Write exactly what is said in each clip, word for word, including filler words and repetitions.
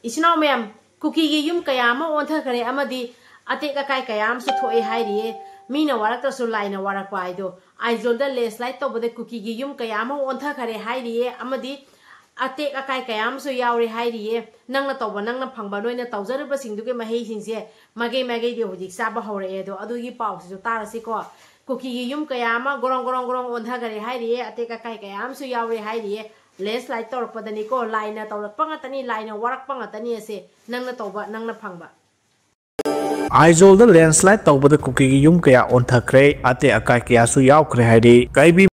ꯏꯆꯤꯟ ꯏꯅꯥꯎ ꯃꯌꯥꯝ, ꯀꯨꯀꯤꯒꯤ ꯌꯨꯝ ꯀꯌꯥ ꯑꯃ ꯑꯣꯟꯊꯈ꯭ꯔꯦ ꯑꯃꯗꯤ ꯑꯇꯦꯛ ꯑꯀꯥꯏ ꯀꯌꯥ ꯑꯃꯁꯨ ꯊꯣꯛꯑꯦ ꯍꯥꯏꯔꯤꯌꯦ꯫ ꯃꯤꯅ ꯋꯥꯔꯛꯇ꯭ꯔꯁꯨ ꯂꯥꯏꯅ ꯋꯥꯔꯛꯄ ꯍꯥꯏꯗꯣ꯫ ꯑꯥꯏꯖꯣꯜꯗ ꯂꯦꯟꯁꯂꯥꯏꯠ ꯇꯧꯕꯗ ꯀꯨꯀꯤꯒꯤ ꯌꯨꯝ ꯀꯌꯥ ꯑꯃ ꯑꯣꯟꯊꯈꯔꯦ ꯍꯥꯏꯔꯤꯌꯦ ꯑꯃꯗꯤ ꯑꯇꯦꯛ ꯑꯀꯥꯏ ꯀꯌꯥ ꯑꯃꯁꯨ ꯌꯥꯎꯔꯦ ꯍꯥꯏꯔꯤꯌꯦ꯫ ꯅꯪꯅ ꯇꯧꯕ ꯅꯪꯅ ꯐꯪꯕ, ꯅꯣꯏꯅ ꯇꯧꯖꯔꯨꯕꯁꯤꯡꯗꯨꯒꯤ ꯃꯍꯩꯁꯤꯡꯁꯦ ꯃꯥꯏꯀꯩ ꯃꯥꯏꯀꯩꯗꯤ ꯍꯧꯖꯤꯛ ꯆꯥꯕ ꯍꯧꯔꯛꯑꯦ꯫ ꯑꯗꯣ ꯑꯗꯨꯒꯤ ꯄꯥꯎꯁꯤꯁꯨ ꯇꯥꯔꯁꯤꯀꯣ꯫ ꯀꯨꯀꯤꯒꯤ ꯌꯨꯝ ꯀꯌꯥ ꯑꯃ ꯒꯣꯔꯣꯡ ꯒꯣꯔꯣꯡ ꯒꯣꯔꯣꯡ ꯑꯣꯟꯊꯈꯔꯦ ꯍꯥꯏꯔꯤꯌꯦ, ꯑꯇꯦꯛ ꯑꯀꯥꯏ ꯀꯌꯥ ꯑꯃꯁꯨ ꯌꯥꯎꯔꯦ ꯍꯥꯏꯔꯤꯌꯦ꯫ ꯂꯦꯟꯁꯂꯥꯏꯠ ꯇꯧꯔꯛꯄꯗꯅꯤꯀꯣ, ꯂꯥꯏꯅ ꯇꯧꯔꯛꯄ ꯉꯥꯛꯇꯅꯤ, ꯂꯥꯏꯅ ꯋꯥꯔꯛꯄ ꯉꯥꯛꯇꯅꯤ ꯑꯁꯦ꯫ ꯅꯪꯅ ꯇꯧꯕ ꯅꯪꯅ ꯐꯪꯕ꯫ ꯑꯥꯏꯖꯣꯜꯗ ꯂꯦꯟꯁꯂꯥꯏꯠ ꯇꯧꯕꯗ ꯀꯨꯀꯤꯒꯤ ꯌꯨꯝ ꯀꯌꯥ ꯑꯣꯟꯊꯈ꯭ꯔꯦ, ꯑꯇꯦꯛ ꯑꯀꯥꯏ ꯀꯌꯥꯁꯨ ꯌꯥꯎꯈ꯭ꯔꯦ ꯍꯥꯏꯔꯤ ꯀꯩꯕꯤ꯫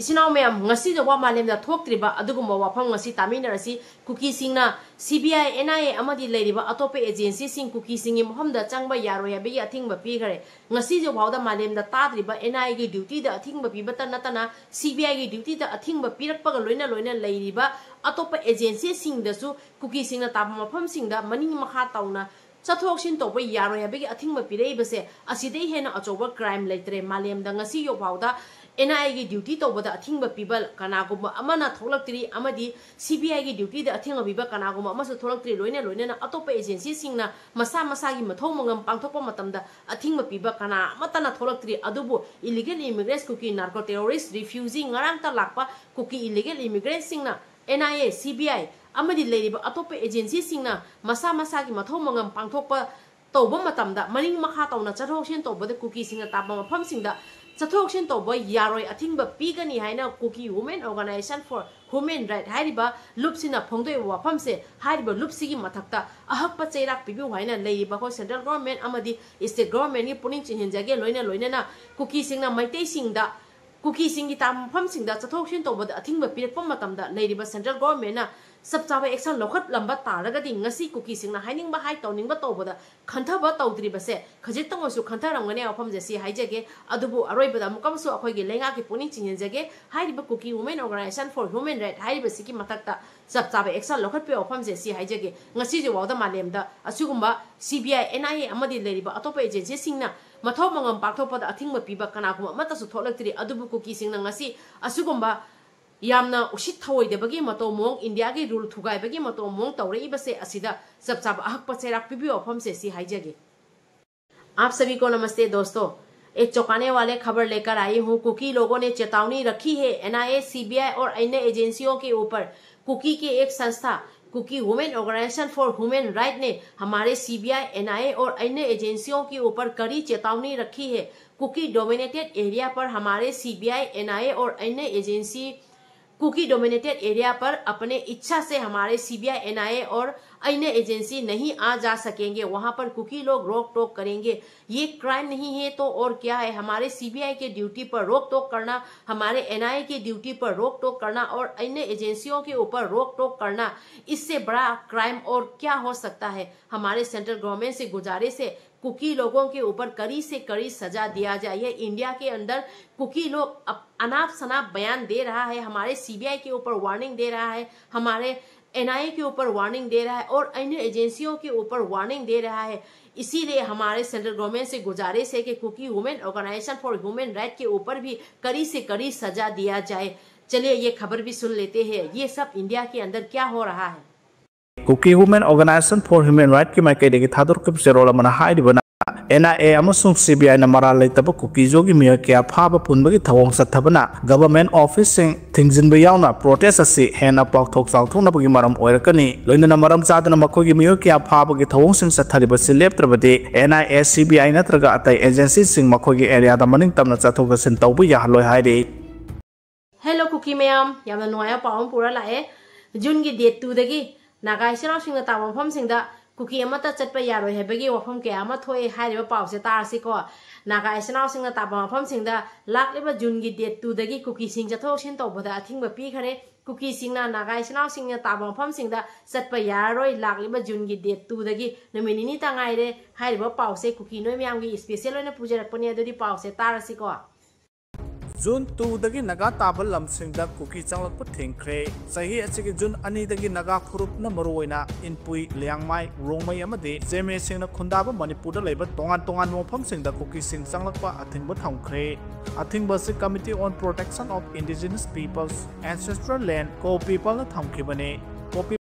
ꯏꯆꯤꯟ ꯏꯅꯥꯎ ꯃꯌꯥꯝ, ꯉꯁꯤ ꯐꯥꯎꯕ ꯃꯥꯂꯦꯝꯗ ꯊꯣꯛꯇ꯭ꯔꯤꯕ ꯑꯗꯨꯒꯨꯝꯕ ꯋꯥꯐꯝ ꯉꯁꯤ ꯇꯥꯃꯤꯟꯅꯔꯁꯤ꯫ ꯀꯨꯀꯤꯁꯤꯡꯅ C B I, and I A ꯑꯃꯗꯤ ꯂꯩꯔꯤꯕ ꯑꯇꯣꯞꯄ ꯑꯦꯖꯦꯟꯁꯤꯁꯤꯡ ꯀꯨꯀꯤꯁꯤꯡꯒꯤ ꯃꯐꯝꯗ ꯆꯪꯕ ꯌꯥꯔꯣꯏ ꯍꯥꯏꯕꯒꯤ ꯑꯊꯤꯡꯕ ꯄꯤꯈ꯭ꯔꯦ꯫ ꯉꯁꯤ ꯐꯥꯎꯕꯗ ꯃꯥꯂꯦꯝꯗ ꯇꯥꯗ꯭ꯔꯤꯕ ꯑꯦꯟ ꯑꯥꯏ ꯑꯦꯒꯤ ꯗ꯭ꯌꯨꯇꯤꯗ ꯑꯊꯤꯡꯕ ꯄꯤꯕꯇ ꯅꯠꯇꯅ ꯁꯤ ꯕꯤ ꯑꯥꯏꯒꯤ ꯗ꯭ꯌꯨꯇꯤꯗ ꯑꯊꯤꯡꯕ ꯄꯤꯔꯛꯄꯒ ꯂꯣꯏꯅ ꯂꯣꯏꯅ ꯂꯩꯔꯤꯕ ꯑꯇꯣꯞꯄ ꯑꯦꯖꯦꯟꯁꯤꯁꯤꯡꯗꯁꯨ ꯀꯨꯀꯤꯁꯤꯡꯅ ꯇꯥꯕ ꯃꯐꯝꯁꯤꯡꯗ ꯃꯅꯤꯡ ꯃꯈꯥ ꯇꯧꯅ ꯆꯠꯊꯣꯛ ꯆꯠꯁꯤꯟ ꯇꯧꯕ ꯌꯥꯔꯣꯏ ꯍꯥꯏꯕꯒꯤ ꯑꯊꯤꯡꯕ ꯄꯤꯔꯛꯏꯕꯁꯦ ꯑꯁꯤꯗꯩ ꯍꯦꯟꯅ ꯑꯆꯧꯕ ꯀ꯭ꯔꯥꯏꯝ ꯂꯩꯇ꯭ꯔꯦ꯫ ꯃꯥꯂꯦꯝꯗ ꯉꯁꯤ ꯐꯥꯎꯕꯗ ꯑꯦꯟ ꯑꯥꯏ ꯑꯦꯒꯤ ꯗ꯭ꯌꯨꯇꯤ ꯇꯧꯕꯗ ꯑꯊꯤꯡꯕ ꯄꯤꯕ ꯀꯅꯥꯒꯨꯝꯕ ꯑꯃꯅ ꯊꯣꯛꯂꯛꯇ꯭ꯔꯤ ꯑꯃꯗꯤ ꯁꯤ ꯕꯤ ꯑꯥꯏꯒꯤ ꯗ꯭ꯌꯨꯇꯤꯗ ꯑꯊꯤꯡꯕ ꯄꯤꯕ ꯀꯅꯥꯒꯨꯝꯕ ꯑꯃꯁꯨ ꯊꯣꯛꯂꯛꯇ꯭ꯔꯤ꯫ ꯂꯣꯏꯅ ꯂꯣꯏꯅꯅ ꯑꯇꯣꯞꯄ ꯑꯦꯖꯦꯟꯁꯤꯁꯤꯡꯅ ꯃꯁꯥ ꯃꯁꯥꯒꯤ ꯃꯊꯧ ꯃꯉꯝ ꯄꯥꯡꯊꯣꯛꯄ ꯃꯇꯝꯗ ꯑꯊꯤꯡꯕ ꯄꯤꯕ ꯀꯅꯥ ꯑꯃꯠꯇꯅ ꯊꯣꯛꯂꯛꯇ꯭ꯔꯤ꯫ ꯑꯗꯨꯕꯨ ꯏꯂꯤꯒꯦꯜ ꯏꯃꯤꯒ꯭ꯔꯦꯟꯠ, ꯀꯨꯀꯤ ꯅꯥꯔꯀꯣ ꯇꯦꯔꯣꯔꯤꯁ꯭ꯠ, ꯔꯤꯐ꯭ꯌꯨꯖꯤ, ꯉꯔꯥꯡꯇ ꯂꯥꯛꯄ ꯀꯨꯀꯤ illegal ꯏꯃꯤꯒ꯭ꯔꯦꯟꯠꯁꯤꯡꯅ and I A, C B ꯑꯥꯏ ꯑꯃꯗꯤ ꯂꯩꯔꯤꯕ ꯑꯇꯣꯞꯄ ꯑꯦꯖꯦꯟꯁꯤꯁꯤꯡꯅ ꯃꯁꯥ ꯃꯁꯥꯒꯤ ꯃꯊꯧ ꯃꯉꯝ ꯄꯥꯡꯊꯣꯛꯄ ꯇꯧꯕ ꯃꯇꯝꯗ ꯃꯅꯤꯡ ꯃꯈꯥ ꯇꯧꯅ ꯆꯠꯊꯣꯛ ꯆꯠꯁꯤꯟ ꯇꯧꯕꯗ ꯀꯨꯀꯤꯁꯤꯡꯅ ꯇꯥꯕ ꯃꯐꯝꯁꯤꯡꯗ ꯆꯠꯊꯣꯛ ꯆꯠꯁꯤꯟ ꯇꯧꯕ ꯌꯥꯔꯣꯏ, ꯑꯊꯤꯡꯕ ꯄꯤꯒꯅꯤ ꯍꯥꯏꯅ ꯀꯨꯀꯤ Women Organisation for Human Right ꯍꯥꯏꯔꯤꯕ ꯂꯨꯞꯁꯤꯅ ꯐꯣꯡꯗꯣꯛꯏꯕ ꯋꯥꯐꯝꯁꯦ, ꯍꯥꯏꯔꯤꯕ ꯂꯨꯞꯁꯤꯒꯤ ꯃꯊꯛꯇ ꯑꯍꯛꯄ ꯆꯩꯔꯥꯛ ꯄꯤꯕꯤꯌꯨ ꯍꯥꯏꯅ ꯂꯩꯔꯤꯕ ꯑꯩꯈꯣꯏ ꯁꯦꯟꯇ꯭ꯔꯦꯜ ꯒꯣꯚꯔꯟꯃꯦꯟꯠ ꯑꯃꯗꯤ ꯁ꯭ꯇꯦꯠ ꯒꯣꯚꯔꯟꯃꯦꯟꯠꯀꯤ ꯄꯨꯛꯅꯤꯡ ꯆꯤꯡꯁꯤꯟꯖꯒꯦ꯫ ꯂꯣꯏꯅ ꯂꯣꯏꯅꯅ ꯀꯨꯀꯤꯁꯤꯡꯅ ꯃꯩꯇꯩꯁꯤꯡꯗ ꯀꯨꯀꯤꯁꯤꯡꯒꯤ ꯇꯥꯕ ꯃꯐꯝꯁꯤꯡꯗ ꯆꯠꯊꯣꯛ ꯆꯠꯁꯤꯟ ꯇꯧꯕꯗ ꯑꯊꯤꯡꯕ ꯄꯤꯔꯛꯄ ꯃꯇꯝꯗ ꯂꯩꯔꯤꯕ ꯁꯦꯟꯇ꯭ꯔꯦꯜ ꯒꯣꯚꯔꯟꯃꯦꯟꯠꯅ ꯆꯞ ꯆꯥꯕ ꯑꯦꯛꯁꯟ ꯂꯧꯈꯠꯂꯝꯕ ꯇꯥꯔꯒꯗꯤ ꯉꯁꯤ ꯀꯨꯀꯤꯁꯤꯡꯅ ꯍꯥꯏꯅꯤꯡꯕ ꯍꯥꯏ, ꯇꯧꯅꯤꯡꯕ ꯇꯧꯕꯗ ꯈꯟꯊꯕ ꯇꯧꯗ꯭ꯔꯤꯕꯁꯦ ꯈꯖꯤꯛꯇꯪ ꯑꯣꯏꯔꯁꯨ ꯈꯟꯊꯔꯝꯒꯅꯤ ꯋꯥꯐꯝꯁꯦ ꯁꯤ ꯍꯥꯏꯖꯒꯦ꯫ ꯑꯗꯨꯕꯨ ꯑꯔꯣꯏꯕꯗ ꯑꯃꯨꯛꯀ ꯑꯃꯁꯨ ꯑꯩꯈꯣꯏꯒꯤ ꯂꯩꯉꯥꯛꯀꯤ ꯄꯨꯛꯅꯤꯡ ꯆꯤꯡꯁꯤꯟꯖꯒꯦ꯫ ꯍꯥꯏꯔꯤꯕ ꯀꯨꯀꯤ Women Organisation for Human Right ꯍꯥꯏꯔꯤꯕꯁꯤꯒꯤ ꯃꯊꯛꯇ ꯆꯞ ꯆꯥꯕ ꯑꯦꯛꯁꯟ ꯂꯧꯈꯠꯄꯤꯌꯨ ꯋꯥꯐꯝꯁꯦ ꯁꯤ ꯍꯥꯏꯖꯒꯦ꯫ ꯉꯁꯤꯁꯨ ꯐꯥꯎꯗ ꯃꯥꯂꯦꯝꯗ ꯑꯁꯤꯒꯨꯝꯕ C B I, and I A ꯑꯃꯗꯤ ꯂꯩꯔꯤꯕ ꯑꯇꯣꯞꯄ ꯑꯦꯖꯦꯟꯁꯤꯁꯤꯡꯅ ꯃꯊꯧ ꯃꯉꯝ ꯄꯥꯡꯊꯣꯛꯄꯗ ꯑꯊꯤꯡꯕ ꯄꯤꯕ ꯀꯅꯥꯒꯨꯝꯕ ꯑꯃꯠꯇꯁꯨ ꯊꯣꯛꯂꯛꯇ꯭ꯔꯤ꯫ ꯑꯗꯨꯕꯨ ꯀꯨꯀꯤꯁꯤꯡꯅ ꯉꯁꯤ ꯑꯁꯤꯒꯨꯝꯕ ꯌꯥꯝꯅ ꯎꯁꯤꯠ ꯊꯑꯣꯏꯗꯕꯒꯤ ꯃꯇꯧ ꯃꯑꯣꯡ, ꯏꯟꯗꯤꯌꯥꯒꯤ ꯔꯨꯜ ꯊꯨꯒꯥꯏꯕꯒꯤ ꯃꯇꯧ ꯃꯑꯣꯡ ꯇꯧꯔꯛꯏꯕꯁꯦ ꯑꯁꯤꯗ ꯆꯞ ꯆꯥꯕ ꯑꯍꯛꯄ ꯆꯩꯔꯥꯛ ꯄꯤꯕꯤꯌꯨ ꯋꯥꯐꯝꯁꯦ ꯁꯤ ꯍꯥꯏꯖꯒꯦ꯫ आप सभी को नमस्ते दोस्तों, एक चौंकाने वाले खबर लेकर आई हूँ। कुकी लोगों ने चेतावनी रखी है एनआईए, सीबीआई और अन्य एजेंसियों के ऊपर। कुकी के एक संस्था Kuki women organisation for human right ने हमारे सीबीआई, एनआईए और अन्य एजेंसियों के ऊपर कड़ी चेतावनी रखी है। कुकी डोमिनेटेड एरिया पर हमारे सीबीआई, एनआईए और अन्य एजेंसी कुकी डोमिनेटेड एरिया पर अपने इच्छा से हमारे सीबीआई, एनआईए और अन्य एजेंसी नहीं आ जा सकेंगे। वहां पर कुकी लोग रोक टोक करेंगे। ये क्राइम नहीं है तो और क्या है? हमारे सीबीआई के ड्यूटी पर रोक टोक करना, हमारे एनआईए की ड्यूटी पर रोक टोक करना और अन्य एजेंसियों के ऊपर रोक टोक करना, इससे बड़ा क्राइम और क्या हो सकता है? हमारे सेंट्रल गवर्नमेंट से गुजारिश है, कुकी लोगों के ऊपर कड़ी से कड़ी सजा दिया जाए। ये इंडिया के अंदर कुकी लोग अप-, अनाप शनाप बयान दे रहा है, हमारे सीबीआई के ऊपर वार्निंग दे रहा है, हमारे एनआईए के ऊपर वार्निंग दे रहा है और अन्य एजेंसियों के ऊपर वार्निंग दे रहा है। इसीलिए हमारे सेंट्रल गवर्नमेंट से गुजारिश है कि Kuki women organisation for human right के ऊपर भी कड़ी से कड़ी सजा दिया जाए। चलिए, ये खबर भी सुन लेते हैं, ये सब इंडिया के अंदर क्या हो रहा है। Kuki Women Organization for Human Rights ꯀꯤ ꯃꯥꯏꯀꯩꯗꯒꯤ ꯊꯥꯗꯣꯔꯛꯈꯤꯕ ꯆꯦꯔꯣꯜ ꯑꯃꯅ ꯍꯥꯏꯔꯤꯕꯅ, ꯑꯦꯟ ꯑꯥꯏ ꯑꯦ ꯑꯃꯁꯨꯡ ꯁꯤ ꯕꯤ ꯑꯥꯏꯅ ꯃꯔꯥꯜ ꯂꯩꯇꯕ ꯀꯨꯀꯤꯖꯣꯒꯤ ꯃꯤꯑꯣꯏ ꯀꯌꯥ ꯐꯥꯕ ꯄꯨꯟꯕꯒꯤ ꯊꯧꯑꯣꯡ ꯆꯠꯊꯕꯅ ꯒꯚꯔꯟꯃꯦꯟꯠ ꯑꯣꯐꯤꯁꯁꯤꯡ ꯊꯤꯡꯖꯤꯟꯕ ꯌꯥꯎꯅ ꯄ꯭ꯔꯣꯇꯦꯁ ꯑꯁꯤ ꯍꯦꯟꯅ ꯄꯥꯛꯊꯣꯛ ꯆꯥꯎꯊꯣꯛꯅꯕꯒꯤ ꯃꯔꯝ ꯑꯣꯏꯔꯛꯀꯅꯤ꯫ ꯂꯣꯏꯅꯅ ꯃꯔꯝ ꯆꯥꯗꯅ ꯃꯈꯣꯏꯒꯤ ꯃꯤꯑꯣꯏ ꯀꯌꯥ ꯐꯥꯕꯒꯤ ꯊꯧꯑꯣꯡꯁꯤꯡ ꯆꯠꯊꯔꯤꯕꯁꯤ ꯂꯦꯞꯇ꯭ꯔꯕꯗꯤ and I A, C B ꯑꯥꯏ ꯅꯠꯇ꯭ꯔꯒ ꯑꯇꯩ ꯑꯦꯖꯦꯟꯁꯤꯁꯤꯡ ꯃꯈꯣꯏꯒꯤ ꯑꯦꯔꯤꯌꯥꯗ ꯃꯅꯤꯡ ꯇꯝꯅ ꯆꯠꯊꯣꯛ ꯆꯠꯁꯤꯟ ꯇꯧꯕ ꯌꯥꯍꯜꯂꯣꯏ ꯍꯥꯏꯔꯤ꯫ ꯍꯦꯜꯂꯣ ꯀꯨꯀꯤ ꯃꯌꯥꯝ, ꯌꯥꯝꯅ ꯅꯨꯡꯉꯥꯏꯕ ꯄꯥꯎ ꯑꯃ ꯄꯨꯔ ꯂꯥꯛꯑꯦ꯫ ꯖꯨꯟꯒꯤ ꯗꯦꯠ ꯇꯨꯗꯒꯤ ꯅꯥꯒꯥ ꯏꯆꯤꯜ ꯏꯅꯥꯎꯁꯤꯡꯅ ꯇꯥꯕ ꯃꯐꯝꯁꯤꯡꯗ ꯀꯨꯀꯤ ꯑꯃꯠꯇ ꯆꯠꯄ ꯌꯥꯔꯣꯏ ꯍꯥꯏꯕꯒꯤ ꯋꯥꯐꯝ ꯀꯌꯥ ꯑꯃ ꯊꯣꯛꯑꯦ ꯍꯥꯏꯔꯤꯕ ꯄꯥꯎꯁꯦ ꯇꯥꯔꯁꯤꯀꯣ꯫ ꯅꯥꯒꯥ ꯏꯆꯤꯜ ꯏꯅꯥꯎꯁꯤꯡꯅ ꯇꯥꯕ ꯃꯐꯝꯁꯤꯡꯗ ꯂꯥꯛꯂꯤꯕ ꯖꯨꯟꯒꯤ ꯗꯦꯠ ꯇꯨꯗꯒꯤ ꯀꯨꯀꯤꯁꯤꯡ ꯆꯠꯊꯣꯛ ꯆꯠꯁꯤꯟ ꯇꯧꯕꯗ ꯑꯊꯤꯡꯕ ꯄꯤꯈꯔꯦ꯫ ꯀꯨꯀꯤꯁꯤꯡꯅ ꯅꯥꯒꯥ ꯏꯆꯤꯜ ꯏꯅꯥꯎꯁꯤꯡꯅ ꯇꯥꯕ ꯃꯐꯝꯁꯤꯡꯗ ꯆꯠꯄ ꯌꯥꯔꯔꯣꯏ꯫ ꯂꯥꯛꯂꯤꯕ ꯖꯨꯟꯒꯤ ꯗꯦꯠ ꯇꯨꯗꯒꯤ ꯅꯨꯃꯤꯠ ꯅꯤꯅꯤꯇ ꯉꯥꯏꯔꯦ꯫ ꯍꯥꯏꯔꯤꯕ ꯄꯥꯎꯁꯦ ꯀꯨꯀꯤ ꯅꯣꯏ ꯃꯌꯥꯝꯒꯤ ꯏꯁꯄꯦꯁꯦꯜ ꯑꯣꯏꯅ ꯄꯨꯖꯔꯛꯄꯅꯦ꯫ ꯑꯗꯨꯗꯤ ꯄꯥꯎꯁꯦ ꯇꯥꯔꯁꯤꯀꯣ꯫ ꯖꯨꯟ ꯇꯨꯗꯒꯤ ꯅꯥꯒꯥ ꯇꯥꯕ ꯂꯝꯁꯤꯡꯗ ꯀꯨꯀꯤ ꯆꯪꯂꯛꯄ ꯊꯤꯡꯈ꯭ꯔꯦ꯫ ꯆꯍꯤ ꯑꯁꯤꯒꯤ ꯖꯨꯟ ꯑꯅꯤꯗꯒꯤ ꯅꯥꯒꯥ ꯐꯨꯔꯨꯞꯅ ꯃꯔꯨꯑꯣꯏꯅ ꯏꯟꯄꯨꯏ, ꯂꯤꯌꯥꯡꯃꯥꯏ, ꯔꯣꯡꯃꯩ ꯑꯃꯗꯤ ꯖꯦꯃꯦꯁꯤꯡꯅ ꯈꯨꯟꯗꯥꯕ ꯃꯅꯤꯄꯨꯔꯗ ꯂꯩꯕ ꯇꯣꯉꯥꯟ ꯇꯣꯉꯥꯟꯕ ꯃꯐꯝꯁꯤꯡꯗ ꯀꯨꯀꯤꯁꯤꯡ ꯆꯪꯂꯛꯄ ꯑꯊꯤꯡꯕ ꯊꯝꯈ꯭ꯔꯦ꯫ ꯑꯊꯤꯡꯕ ꯑꯁꯤ Committee on Protection of Indigenous Peoples Ancestral Land, ꯀꯣ ꯄꯤꯄꯜꯅ ꯊꯝꯈꯤꯕꯅꯤ꯫ ꯀꯣ ꯄꯤ-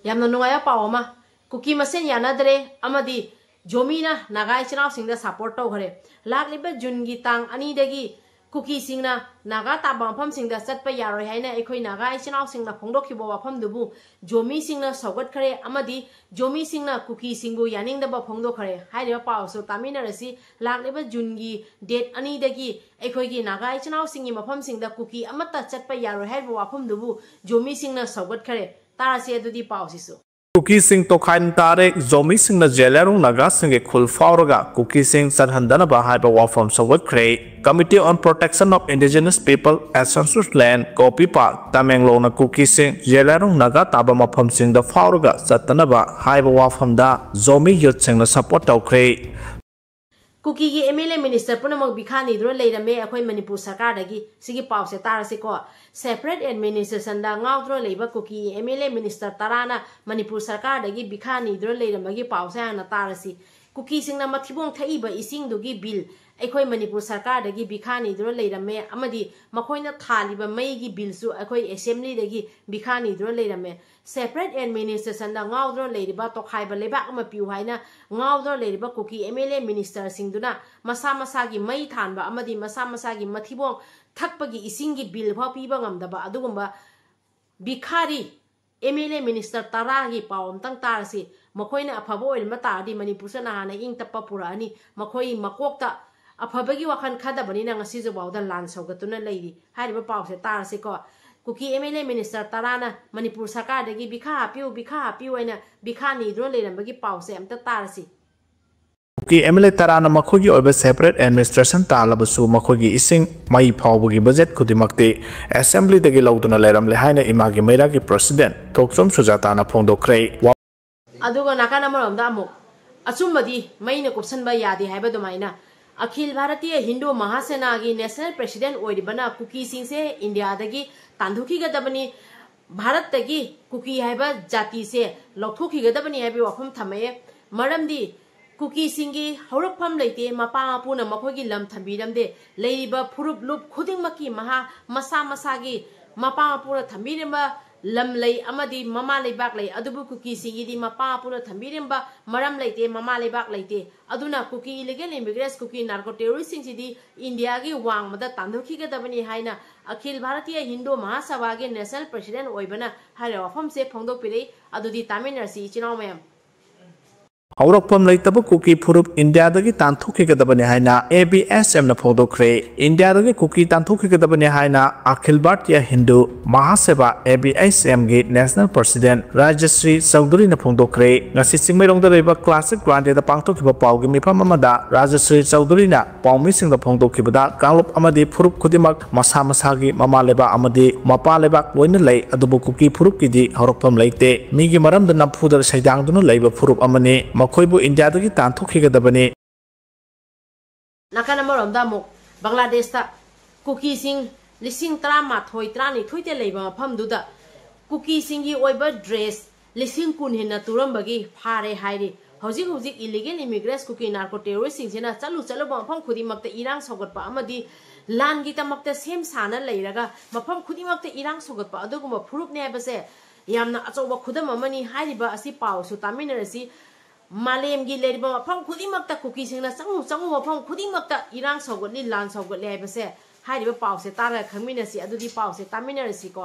ꯌꯥꯝꯅ ꯅꯨꯡꯉꯥꯏꯕ ꯄꯥꯎ ꯑꯃ, ꯀꯨꯀꯤ ꯃꯁꯦꯟ ꯌꯥꯅꯗ꯭ꯔꯦ ꯑꯃꯗꯤ ꯖꯣꯃꯤꯅ ꯅꯥꯒꯥ ꯏꯆꯤꯟ ꯏꯅꯥꯎꯁꯤꯡꯗ ꯁꯄꯣꯔꯠ ꯇꯧꯈ꯭ꯔꯦ꯫ ꯂꯥꯛꯂꯤꯕ ꯖꯨꯟꯒꯤ ꯇꯥꯡ ꯑꯅꯤꯗꯒꯤ ꯀꯨꯀꯤꯁꯤꯡꯅ ꯅꯥꯒꯥ ꯇꯥꯕ ꯃꯐꯝꯁꯤꯡꯗ ꯆꯠꯄ ꯌꯥꯔꯣꯏ ꯍꯥꯏꯅ ꯑꯩꯈꯣꯏ ꯅꯥꯒꯥ ꯏꯆꯤꯟ ꯏꯅꯥꯎꯁꯤꯡꯅ ꯐꯣꯡꯗꯣꯛꯈꯤꯕ ꯋꯥꯐꯝꯗꯨꯕꯨ ꯖꯣꯃꯤꯁꯤꯡꯅ ꯁꯧꯒꯠꯈ꯭ꯔꯦ ꯑꯃꯗꯤ ꯖꯣꯃꯤꯁꯤꯡꯅ ꯀꯨꯀꯤꯁꯤꯡꯕꯨ ꯌꯥꯅꯤꯡꯗꯕ ꯐꯣꯡꯗꯣꯛꯈ꯭ꯔꯦ꯫ ꯍꯥꯏꯔꯤꯕ ꯄꯥꯎꯁꯨ ꯇꯥꯃꯤꯟꯅꯔꯁꯤ꯫ ꯂꯥꯛꯂꯤꯕ ꯖꯨꯟꯒꯤ ꯗꯦꯠ ꯑꯅꯤꯗꯒꯤ ꯑꯩꯈꯣꯏꯒꯤ ꯅꯥꯒꯥ ꯏꯆꯤꯟ ꯏꯅꯥꯎꯁꯤꯡꯒꯤ ꯃꯐꯝꯁꯤꯡꯗ ꯀꯨꯀꯤ ꯑꯃꯠꯇ ꯆꯠꯄ ꯌꯥꯔꯣꯏ ꯍꯥꯏꯔꯤꯕ ꯋꯥꯐꯝꯗꯨꯕꯨ ꯖꯣꯃꯤꯁꯤꯡꯅ ꯁꯧꯒꯠꯈ꯭ꯔꯦ꯫ ꯇꯥꯔꯁꯤ ꯑꯗꯨꯗꯤ ꯄꯥꯎꯁꯤꯁꯨ꯫ ꯀꯨꯀꯤꯁꯤꯡ ꯇꯣꯈꯥꯏꯅ ꯇꯥꯔꯦ꯫ ꯖꯣꯃꯤꯁꯤꯡꯅ ꯖꯦꯂꯤꯌꯥꯡꯔꯣꯡ ꯅꯥꯒꯥꯁꯤꯡꯒꯤ ꯈꯨꯜ ꯐꯥꯎꯔꯒ ꯀꯨꯀꯤꯁꯤꯡ ꯆꯠꯍꯟꯗꯅꯕ ꯍꯥꯏꯕ ꯋꯥꯐꯝ ꯁꯧꯒꯠꯈ꯭ꯔꯦ꯫ Committee on Protection of Indigenous People Ancestral Land, ꯀꯣ ꯄꯤꯄꯥꯜ, ꯇꯃꯦꯡꯂꯣꯡꯅ ꯀꯨꯀꯤꯁꯤꯡ ꯖꯦꯂꯤꯌꯥꯡꯔꯣꯡ ꯅꯥꯒꯥ ꯇꯥꯕ ꯃꯐꯝꯁꯤꯡꯗ ꯐꯥꯎꯔꯒ ꯆꯠꯇꯅꯕ ꯍꯥꯏꯕ ꯋꯥꯐꯝꯗ ꯖꯣꯃꯤ ꯌꯨꯠꯁꯤꯡꯅ ꯁꯄꯣꯔꯠ ꯇꯧꯈ꯭ꯔꯦ꯫ ꯀꯨꯀꯤꯒꯤ ꯑꯦꯝ ꯑꯦꯜ ꯑꯦ ꯃꯤꯅꯤꯁꯇꯔ ꯄꯨꯝꯅꯃꯛ ꯚꯤꯈꯥ ꯅꯤꯗꯨꯅ ꯂꯩꯔꯝꯃꯦ ꯑꯩꯈꯣꯏ ꯃꯅꯤꯄꯨꯔ ꯁꯔꯀꯥꯔꯗꯒꯤ꯫ ꯁꯤꯒꯤ ꯄꯥꯎꯁꯦ ꯇꯥꯔꯁꯤꯀꯣ꯫ ꯁꯦꯄꯔꯦꯠ ꯑꯦꯗꯃꯤꯅꯤꯁꯇ꯭ꯔꯦꯁꯟꯗ ꯉꯥꯎꯗꯨꯅ ꯂꯩꯕ Kuki M L A minister ꯇꯔꯥꯅ ꯃꯅꯤꯄꯨꯔ ꯁꯔꯀꯥꯔꯗꯒꯤ ꯚꯤꯈꯥ ꯅꯤꯗꯨꯅ ꯂꯩꯔꯝꯕꯒꯤ ꯄꯥꯎꯁꯦ ꯍꯥꯟꯅ ꯇꯥꯔꯁꯤ꯫ ꯀꯨꯀꯤꯁꯤꯡꯅ ꯃꯊꯤꯕꯣꯡ ꯊꯛꯏꯕ ꯏꯁꯤꯡꯗꯨꯒꯤ ꯕꯤꯜ ꯑꯩꯈꯣꯏ ꯃꯅꯤꯄꯨꯔ ꯁꯔꯀꯥꯔꯗꯒꯤ ꯚꯤꯈꯥ ꯅꯤꯗꯨꯅ ꯂꯩꯔꯝꯃꯦ ꯑꯃꯗꯤ ꯃꯈꯣꯏꯅ ꯊꯥꯜꯂꯤꯕ ꯃꯩꯒꯤ ꯕꯤꯜꯁꯨ ꯑꯩꯈꯣꯏ ꯑꯦꯁꯦꯝꯕ꯭ꯂꯤꯗꯒꯤ ꯚꯤꯈꯥ ꯅꯤꯗꯨꯅ ꯂꯩꯔꯝꯃꯦ꯫ ꯁꯦꯄꯔꯦꯠ ꯑꯦꯗꯃꯤꯅꯤꯁꯇ꯭ꯔꯦꯁꯟꯗ ꯉꯥꯎꯗꯨꯅ ꯂꯩꯔꯤꯕ, ꯇꯣꯈꯥꯏꯕ ꯂꯩꯕꯥꯛ ꯑꯃ ꯄꯤꯌꯨ ꯍꯥꯏꯅ ꯉꯥꯎꯗꯨꯅ ꯂꯩꯔꯤꯕ ꯀꯨꯀꯤ ꯑꯦꯝ ꯑꯦꯜ ꯑꯦ ꯃꯤꯅꯤꯁꯇꯔꯁꯤꯡꯗꯨꯅ ꯃꯁꯥ ꯃꯁꯥꯒꯤ ꯃꯩ ꯊꯥꯟꯕ ꯑꯃꯗꯤ ꯃꯁꯥ ꯃꯁꯥꯒꯤ ꯃꯊꯤꯕꯣꯡ ꯊꯛꯄꯒꯤ ꯏꯁꯤꯡꯒꯤ ꯕꯤꯜ ꯐꯥꯎ ꯄꯤꯕ ꯉꯝꯗꯕ ꯑꯗꯨꯒꯨꯝꯕ ꯚꯤꯈꯥꯔꯤ ꯑꯦꯝ ꯑꯦꯜ ꯑꯦ ꯃꯤꯅꯤꯁꯇꯔ ꯇꯔꯥꯒꯤ ꯄꯥꯎ ꯑꯝꯇꯪ ꯇꯥꯔꯁꯤ꯫ ꯃꯈꯣꯏꯅ ꯑꯐꯕ ꯑꯣꯏꯔꯝꯕ ꯇꯥꯔꯗꯤ ꯃꯅꯤꯄꯨꯔꯁꯦ ꯅꯍꯥꯟꯅ ꯏꯪ ꯇꯞꯄ ꯄꯨꯔꯛꯑꯅꯤ꯫ ꯃꯈꯣꯏ ꯃꯀꯣꯛꯇ ꯑꯐꯕꯒꯤ ꯋꯥꯈꯜ ꯈꯟꯗꯕꯅꯤꯅ ꯉꯁꯤꯁꯨ ꯐꯥꯎꯗ ꯂꯥꯟ ꯁꯧꯒꯠꯇꯨꯅ ꯂꯩꯔꯤ꯫ ꯍꯥꯏꯔꯤꯕ ꯄꯥꯎꯁꯦ ꯇꯥꯔꯁꯤꯀꯣ꯫ Kuki M L A minister ꯇꯔꯥꯅ ꯃꯅꯤꯄꯨꯔ ꯁꯔꯀꯥꯔꯗꯒꯤ ꯚꯤꯈꯥ ꯍꯥꯞꯄꯤꯌꯨ, ꯚꯤꯈꯥ ꯍꯥꯞꯄꯤꯌꯨ ꯍꯥꯏꯅ ꯚꯤꯈꯥ ꯅꯤꯗꯨꯅ ꯂꯩꯔꯝꯕꯒꯤ ꯄꯥꯎꯁꯦ ꯑꯝꯇ ꯇꯥꯔꯁꯤ꯫ ꯀꯨꯀꯤ ꯑꯦꯝ ꯑꯦꯜ ꯑꯦ ꯇꯔꯥꯅ ꯃꯈꯣꯏꯒꯤ ꯑꯣꯏꯕ ꯁꯦꯄꯔꯦꯠ ꯑꯦꯗꯃꯤꯅꯤꯁꯇ꯭ꯔꯦꯁꯟ ꯇꯥꯜꯂꯕꯁꯨ ꯃꯈꯣꯏꯒꯤ ꯏꯁꯤꯡ, ꯃꯩ ꯐꯥꯎꯕꯒꯤ ꯕꯖꯦꯠ ꯈꯨꯗꯤꯡꯃꯛꯇꯤ ꯑꯦꯁꯦꯝꯕ꯭ꯂꯤꯗꯒꯤ ꯂꯧꯗꯨꯅ ꯂꯩꯔꯝꯂꯦ ꯍꯥꯏꯅ ꯏꯃꯥꯒꯤ ꯃꯩꯔꯥꯒꯤ ꯄ꯭ꯔꯁꯤꯗꯦꯟ ꯊꯣꯛꯆꯣꯝ ꯁꯨꯖꯥꯇꯥꯅ ꯐꯣꯡꯗꯣꯛꯈ꯭ꯔꯦ꯫ ꯑꯗꯨꯒ ꯅꯥꯀꯟ ꯑꯃꯔꯣꯝꯗ ꯑꯃꯨꯛ ꯑꯆꯨꯝꯕꯗꯤ ꯃꯩꯅ ꯀꯨꯞꯁꯟꯕ ꯌꯥꯗꯦ ꯍꯥꯏꯕ ꯑꯗꯨꯃꯥꯏꯅ ꯑꯈꯤꯜ ꯚꯥꯔꯇꯤꯌ ꯍꯤꯟꯗꯨ ꯃꯍꯥꯁꯦꯅꯥꯒꯤ ꯅꯦꯁꯅꯦꯜ ꯄ꯭ꯔꯦꯁꯤꯗꯦꯟꯠ ꯑꯣꯏꯔꯤꯕꯅ ꯀꯨꯀꯤꯁꯤꯡꯁꯦ ꯏꯟꯗꯤꯌꯥꯗꯒꯤ ꯇꯥꯟꯊꯣꯛꯈꯤꯒꯗꯕꯅꯤ, ꯚꯥꯔꯠꯇꯒꯤ ꯀꯨꯀꯤ ꯍꯥꯏꯕ ꯖꯥꯇꯤꯁꯦ ꯂꯧꯊꯣꯛꯈꯤꯒꯗꯕꯅꯤ ꯍꯥꯏꯕꯒꯤ ꯋꯥꯐꯝ ꯊꯝꯃꯛꯑꯦ꯫ ꯃꯔꯝꯗꯤ ꯀꯨꯀꯤꯁꯤꯡꯒꯤ ꯍꯧꯔꯛꯐꯝ ꯂꯩꯇꯦ, ꯃꯄꯥ ꯃꯄꯨꯅ ꯃꯈꯣꯏꯒꯤ ꯂꯝ ꯊꯝꯕꯤꯔꯝꯗꯦ꯫ ꯂꯩꯔꯤꯕ ꯐꯨꯔꯨꯞ ꯂꯨꯞ ꯈꯨꯗꯤꯡꯃꯛꯀꯤ ꯃꯍꯥ-, ꯃꯁꯥ ꯃꯁꯥꯒꯤ ꯃꯄꯥ ꯃꯄꯨꯅ ꯊꯝꯕꯤꯔꯝꯕ ꯂꯝ ꯂꯩ ꯑꯃꯗꯤ ꯃꯃꯥ ꯂꯩꯕꯥꯛ ꯂꯩ, ꯑꯗꯨꯕꯨ ꯀꯨꯀꯤꯁꯤꯡꯒꯤꯗꯤ ꯃꯄꯥ ꯃꯄꯨꯅ ꯊꯝꯕꯤꯔꯝꯕ ꯃꯔꯝ ꯂꯩꯇꯦ, ꯃꯃꯥ ꯂꯩꯕꯥꯛ ꯂꯩꯇꯦ꯫ ꯑꯗꯨꯅ ꯀꯨꯀꯤ ꯏꯂꯤꯒꯦꯜ ꯏꯃꯤꯒ꯭ꯔꯦꯟꯠꯁ, ꯀꯨꯀꯤ ꯅꯥꯔꯀꯣ ꯇꯦꯔꯣꯔꯤꯁ꯭ꯠꯁꯤꯡꯁꯤꯗꯤ ꯏꯟꯗꯤꯌꯥꯒꯤ ꯋꯥꯡꯃꯗ ꯇꯥꯟꯊꯣꯛꯈꯤꯒꯗꯕꯅꯤ ꯍꯥꯏꯅ ꯑꯈꯤꯜ ꯚꯥꯔꯇꯤꯌ ꯍꯤꯟꯗꯨ ꯃꯍꯥꯁꯚꯥꯒꯤ ꯅꯦꯁꯅꯦꯜ ꯄ꯭ꯔꯦꯁꯤꯗꯦꯟꯠ ꯑꯣꯏꯕꯅ ꯍꯥꯏꯔꯤꯕ ꯋꯥꯐꯝꯁꯦ ꯐꯣꯡꯗꯣꯛꯄꯤꯔꯛꯏ꯫ ꯑꯗꯨꯗꯤ ꯇꯥꯃꯤꯟꯅꯔꯁꯤ ꯏꯆꯤꯟ ꯏꯅꯥꯎ ꯃꯌꯥꯝ꯫ ꯍꯧꯔꯛꯐꯝ ꯂꯩꯇꯕ ꯀꯨꯀꯤ ꯐꯨꯔꯨꯞ ꯏꯟꯗꯤꯌꯥꯗꯒꯤ ꯇꯥꯟꯊꯣꯛꯈꯤꯒꯗꯕꯅꯤ ꯍꯥꯏꯅ ꯑꯦ ꯕꯤ ꯑꯦꯁ ꯑꯦꯝꯅ ꯐꯣꯡꯗꯣꯛꯈ꯭ꯔꯦ꯫ ꯏꯟꯗꯤꯌꯥꯗꯒꯤ ꯀꯨꯀꯤ ꯇꯥꯟꯊꯣꯛꯈꯤꯒꯗꯕꯅꯤ ꯍꯥꯏꯅ ꯑꯈꯤꯜ ꯚꯥꯔꯇꯤꯌ ꯍꯤꯟꯗꯨ ꯃꯍꯥꯁꯦꯕꯥ, ꯑꯦ ꯕꯤ ꯑꯦꯁ ꯑꯦꯝꯒꯤ ꯅꯦꯁꯅꯦꯜ ꯄ꯭ꯔꯦꯁꯤꯗꯦꯟꯠ ꯔꯥꯖꯁ꯭ꯔꯤ ꯆꯧꯙꯨꯔꯤꯅ ꯐꯣꯡꯗꯣꯛꯈ꯭ꯔꯦ꯫ ꯉꯁꯤ ꯆꯤꯡꯃꯩꯔꯣꯡꯗ ꯂꯩꯕ ꯀ꯭ꯂꯥꯁꯤꯛ ꯒ꯭ꯔꯥꯟꯗꯦꯗ ꯄꯥꯡꯊꯣꯛꯈꯤꯕ ꯄꯥꯎꯒꯤ ꯃꯤꯐꯝ ꯑꯃꯗ ꯔꯥꯖꯁ꯭ꯔꯤ ꯆꯧꯙꯨꯔꯤꯅ ꯄꯥꯎꯃꯤꯁꯤꯡꯗ ꯐꯣꯡꯗꯣꯛꯈꯤꯕꯗ, ꯀꯥꯡꯂꯨꯞ ꯑꯃꯗꯤ ꯐꯨꯔꯨꯞ ꯈꯨꯗꯤꯡꯃꯛ ꯃꯁꯥ ꯃꯁꯥꯒꯤ ꯃꯃꯥ ꯂꯩꯕꯥꯛ ꯑꯃꯗꯤ ꯃꯄꯥ ꯂꯩꯕꯥꯛ ꯂꯣꯏꯅ ꯂꯩ, ꯑꯗꯨꯕꯨ ꯀꯨꯀꯤ ꯐꯨꯔꯨꯞꯀꯤꯗꯤ ꯍꯧꯔꯛꯐꯝ ꯂꯩꯇꯦ꯫ ꯃꯤꯒꯤ ꯃꯔꯝꯗ ꯅꯝꯐꯨꯗ ꯁꯩꯗꯥꯡꯗꯨꯅ ꯂꯩꯕ ꯐꯨꯔꯨꯞ ꯑꯃꯅꯤ꯫ ꯃꯈꯣꯏꯕꯨ ꯏꯟꯗꯤꯌꯥꯗꯒꯤ ꯇꯥꯟꯊꯣꯛꯈꯤꯒꯗꯕꯅꯤ꯫ ꯅꯥꯀꯟ ꯑꯃꯔꯣꯝꯗ ꯑꯃꯨꯛ ꯕꯪꯒ꯭ꯂꯥꯗꯦꯁꯇ ꯀꯨꯀꯤꯁꯤꯡ ꯂꯤꯁꯤꯡ ꯇꯔꯥꯃꯥꯊꯣꯏ, ꯇꯔꯥꯅꯤꯊꯣꯏꯗ ꯂꯩꯕ ꯃꯐꯝꯗꯨꯗ ꯀꯨꯀꯤꯁꯤꯡꯒꯤ ꯑꯣꯏꯕ ꯗ꯭ꯔꯦꯁ ꯂꯤꯁꯤꯡ ꯀꯨꯟ ꯍꯦꯟꯅ ꯇꯨꯔꯝꯕꯒꯤ ꯐꯥꯔꯦ ꯍꯥꯏꯔꯤ꯫ ꯍꯧꯖꯤꯛ ꯍꯧꯖꯤꯛ ꯏꯂꯤꯒꯦꯜ ꯏꯃꯤꯒ꯭ꯔꯦꯟꯠꯁ, ꯀꯨꯀꯤ ꯅꯥꯔꯀꯣ ꯇꯦꯔꯣꯔꯤꯁ꯭ꯠꯁꯤꯡꯁꯤꯅ ꯆꯠꯂꯨ ꯆꯠꯂꯨꯕ ꯃꯐꯝ ꯈꯨꯗꯤꯡꯃꯛꯇ ꯏꯔꯥꯡ ꯁꯧꯒꯠꯄ ꯑꯃꯗꯤ ꯂꯥꯟꯒꯤꯗꯃꯛꯇ ꯁꯦꯝ ꯁꯥꯅ ꯂꯩꯔꯒ ꯃꯐꯝ ꯈꯨꯗꯤꯡꯃꯛꯇ ꯏꯔꯥꯡ ꯁꯧꯒꯠꯄ ꯑꯗꯨꯒꯨꯝꯕ ꯐꯨꯔꯨꯞꯅꯦ ꯍꯥꯏꯕꯁꯦ ꯌꯥꯝꯅ ꯑꯆꯧꯕ ꯈꯨꯗꯝ ꯑꯃꯅꯤ꯫ ꯍꯥꯏꯔꯤꯕ ꯑꯁꯤ ꯄꯥꯎꯁꯨ ꯇꯥꯃꯤꯟꯅꯔꯁꯤ꯫ ꯃꯥꯂꯦꯝꯒꯤ ꯂꯩꯔꯤꯕ ꯃꯐꯝ ꯈꯨꯗꯤꯡꯃꯛꯇ ꯀꯨꯀꯤꯁꯤꯡꯅ ꯆꯪꯉꯨ ꯆꯪꯉꯨ ꯃꯐꯝ ꯈꯨꯗꯤꯡꯃꯛꯇ ꯏꯔꯥꯡ ꯁꯧꯒꯠꯂꯤ, ꯂꯥꯟ ꯁꯧꯒꯠꯂꯤ ꯍꯥꯏꯕꯁꯦ ꯍꯥꯏꯔꯤꯕ ꯄꯥꯎꯁꯦ ꯇꯥꯔꯒ ꯈꯪꯃꯤꯟꯅꯁꯤ꯫ ꯑꯗꯨꯗꯤ ꯄꯥꯎꯁꯦ ꯇꯥꯃꯤꯟꯅꯔꯁꯤꯀꯣ꯫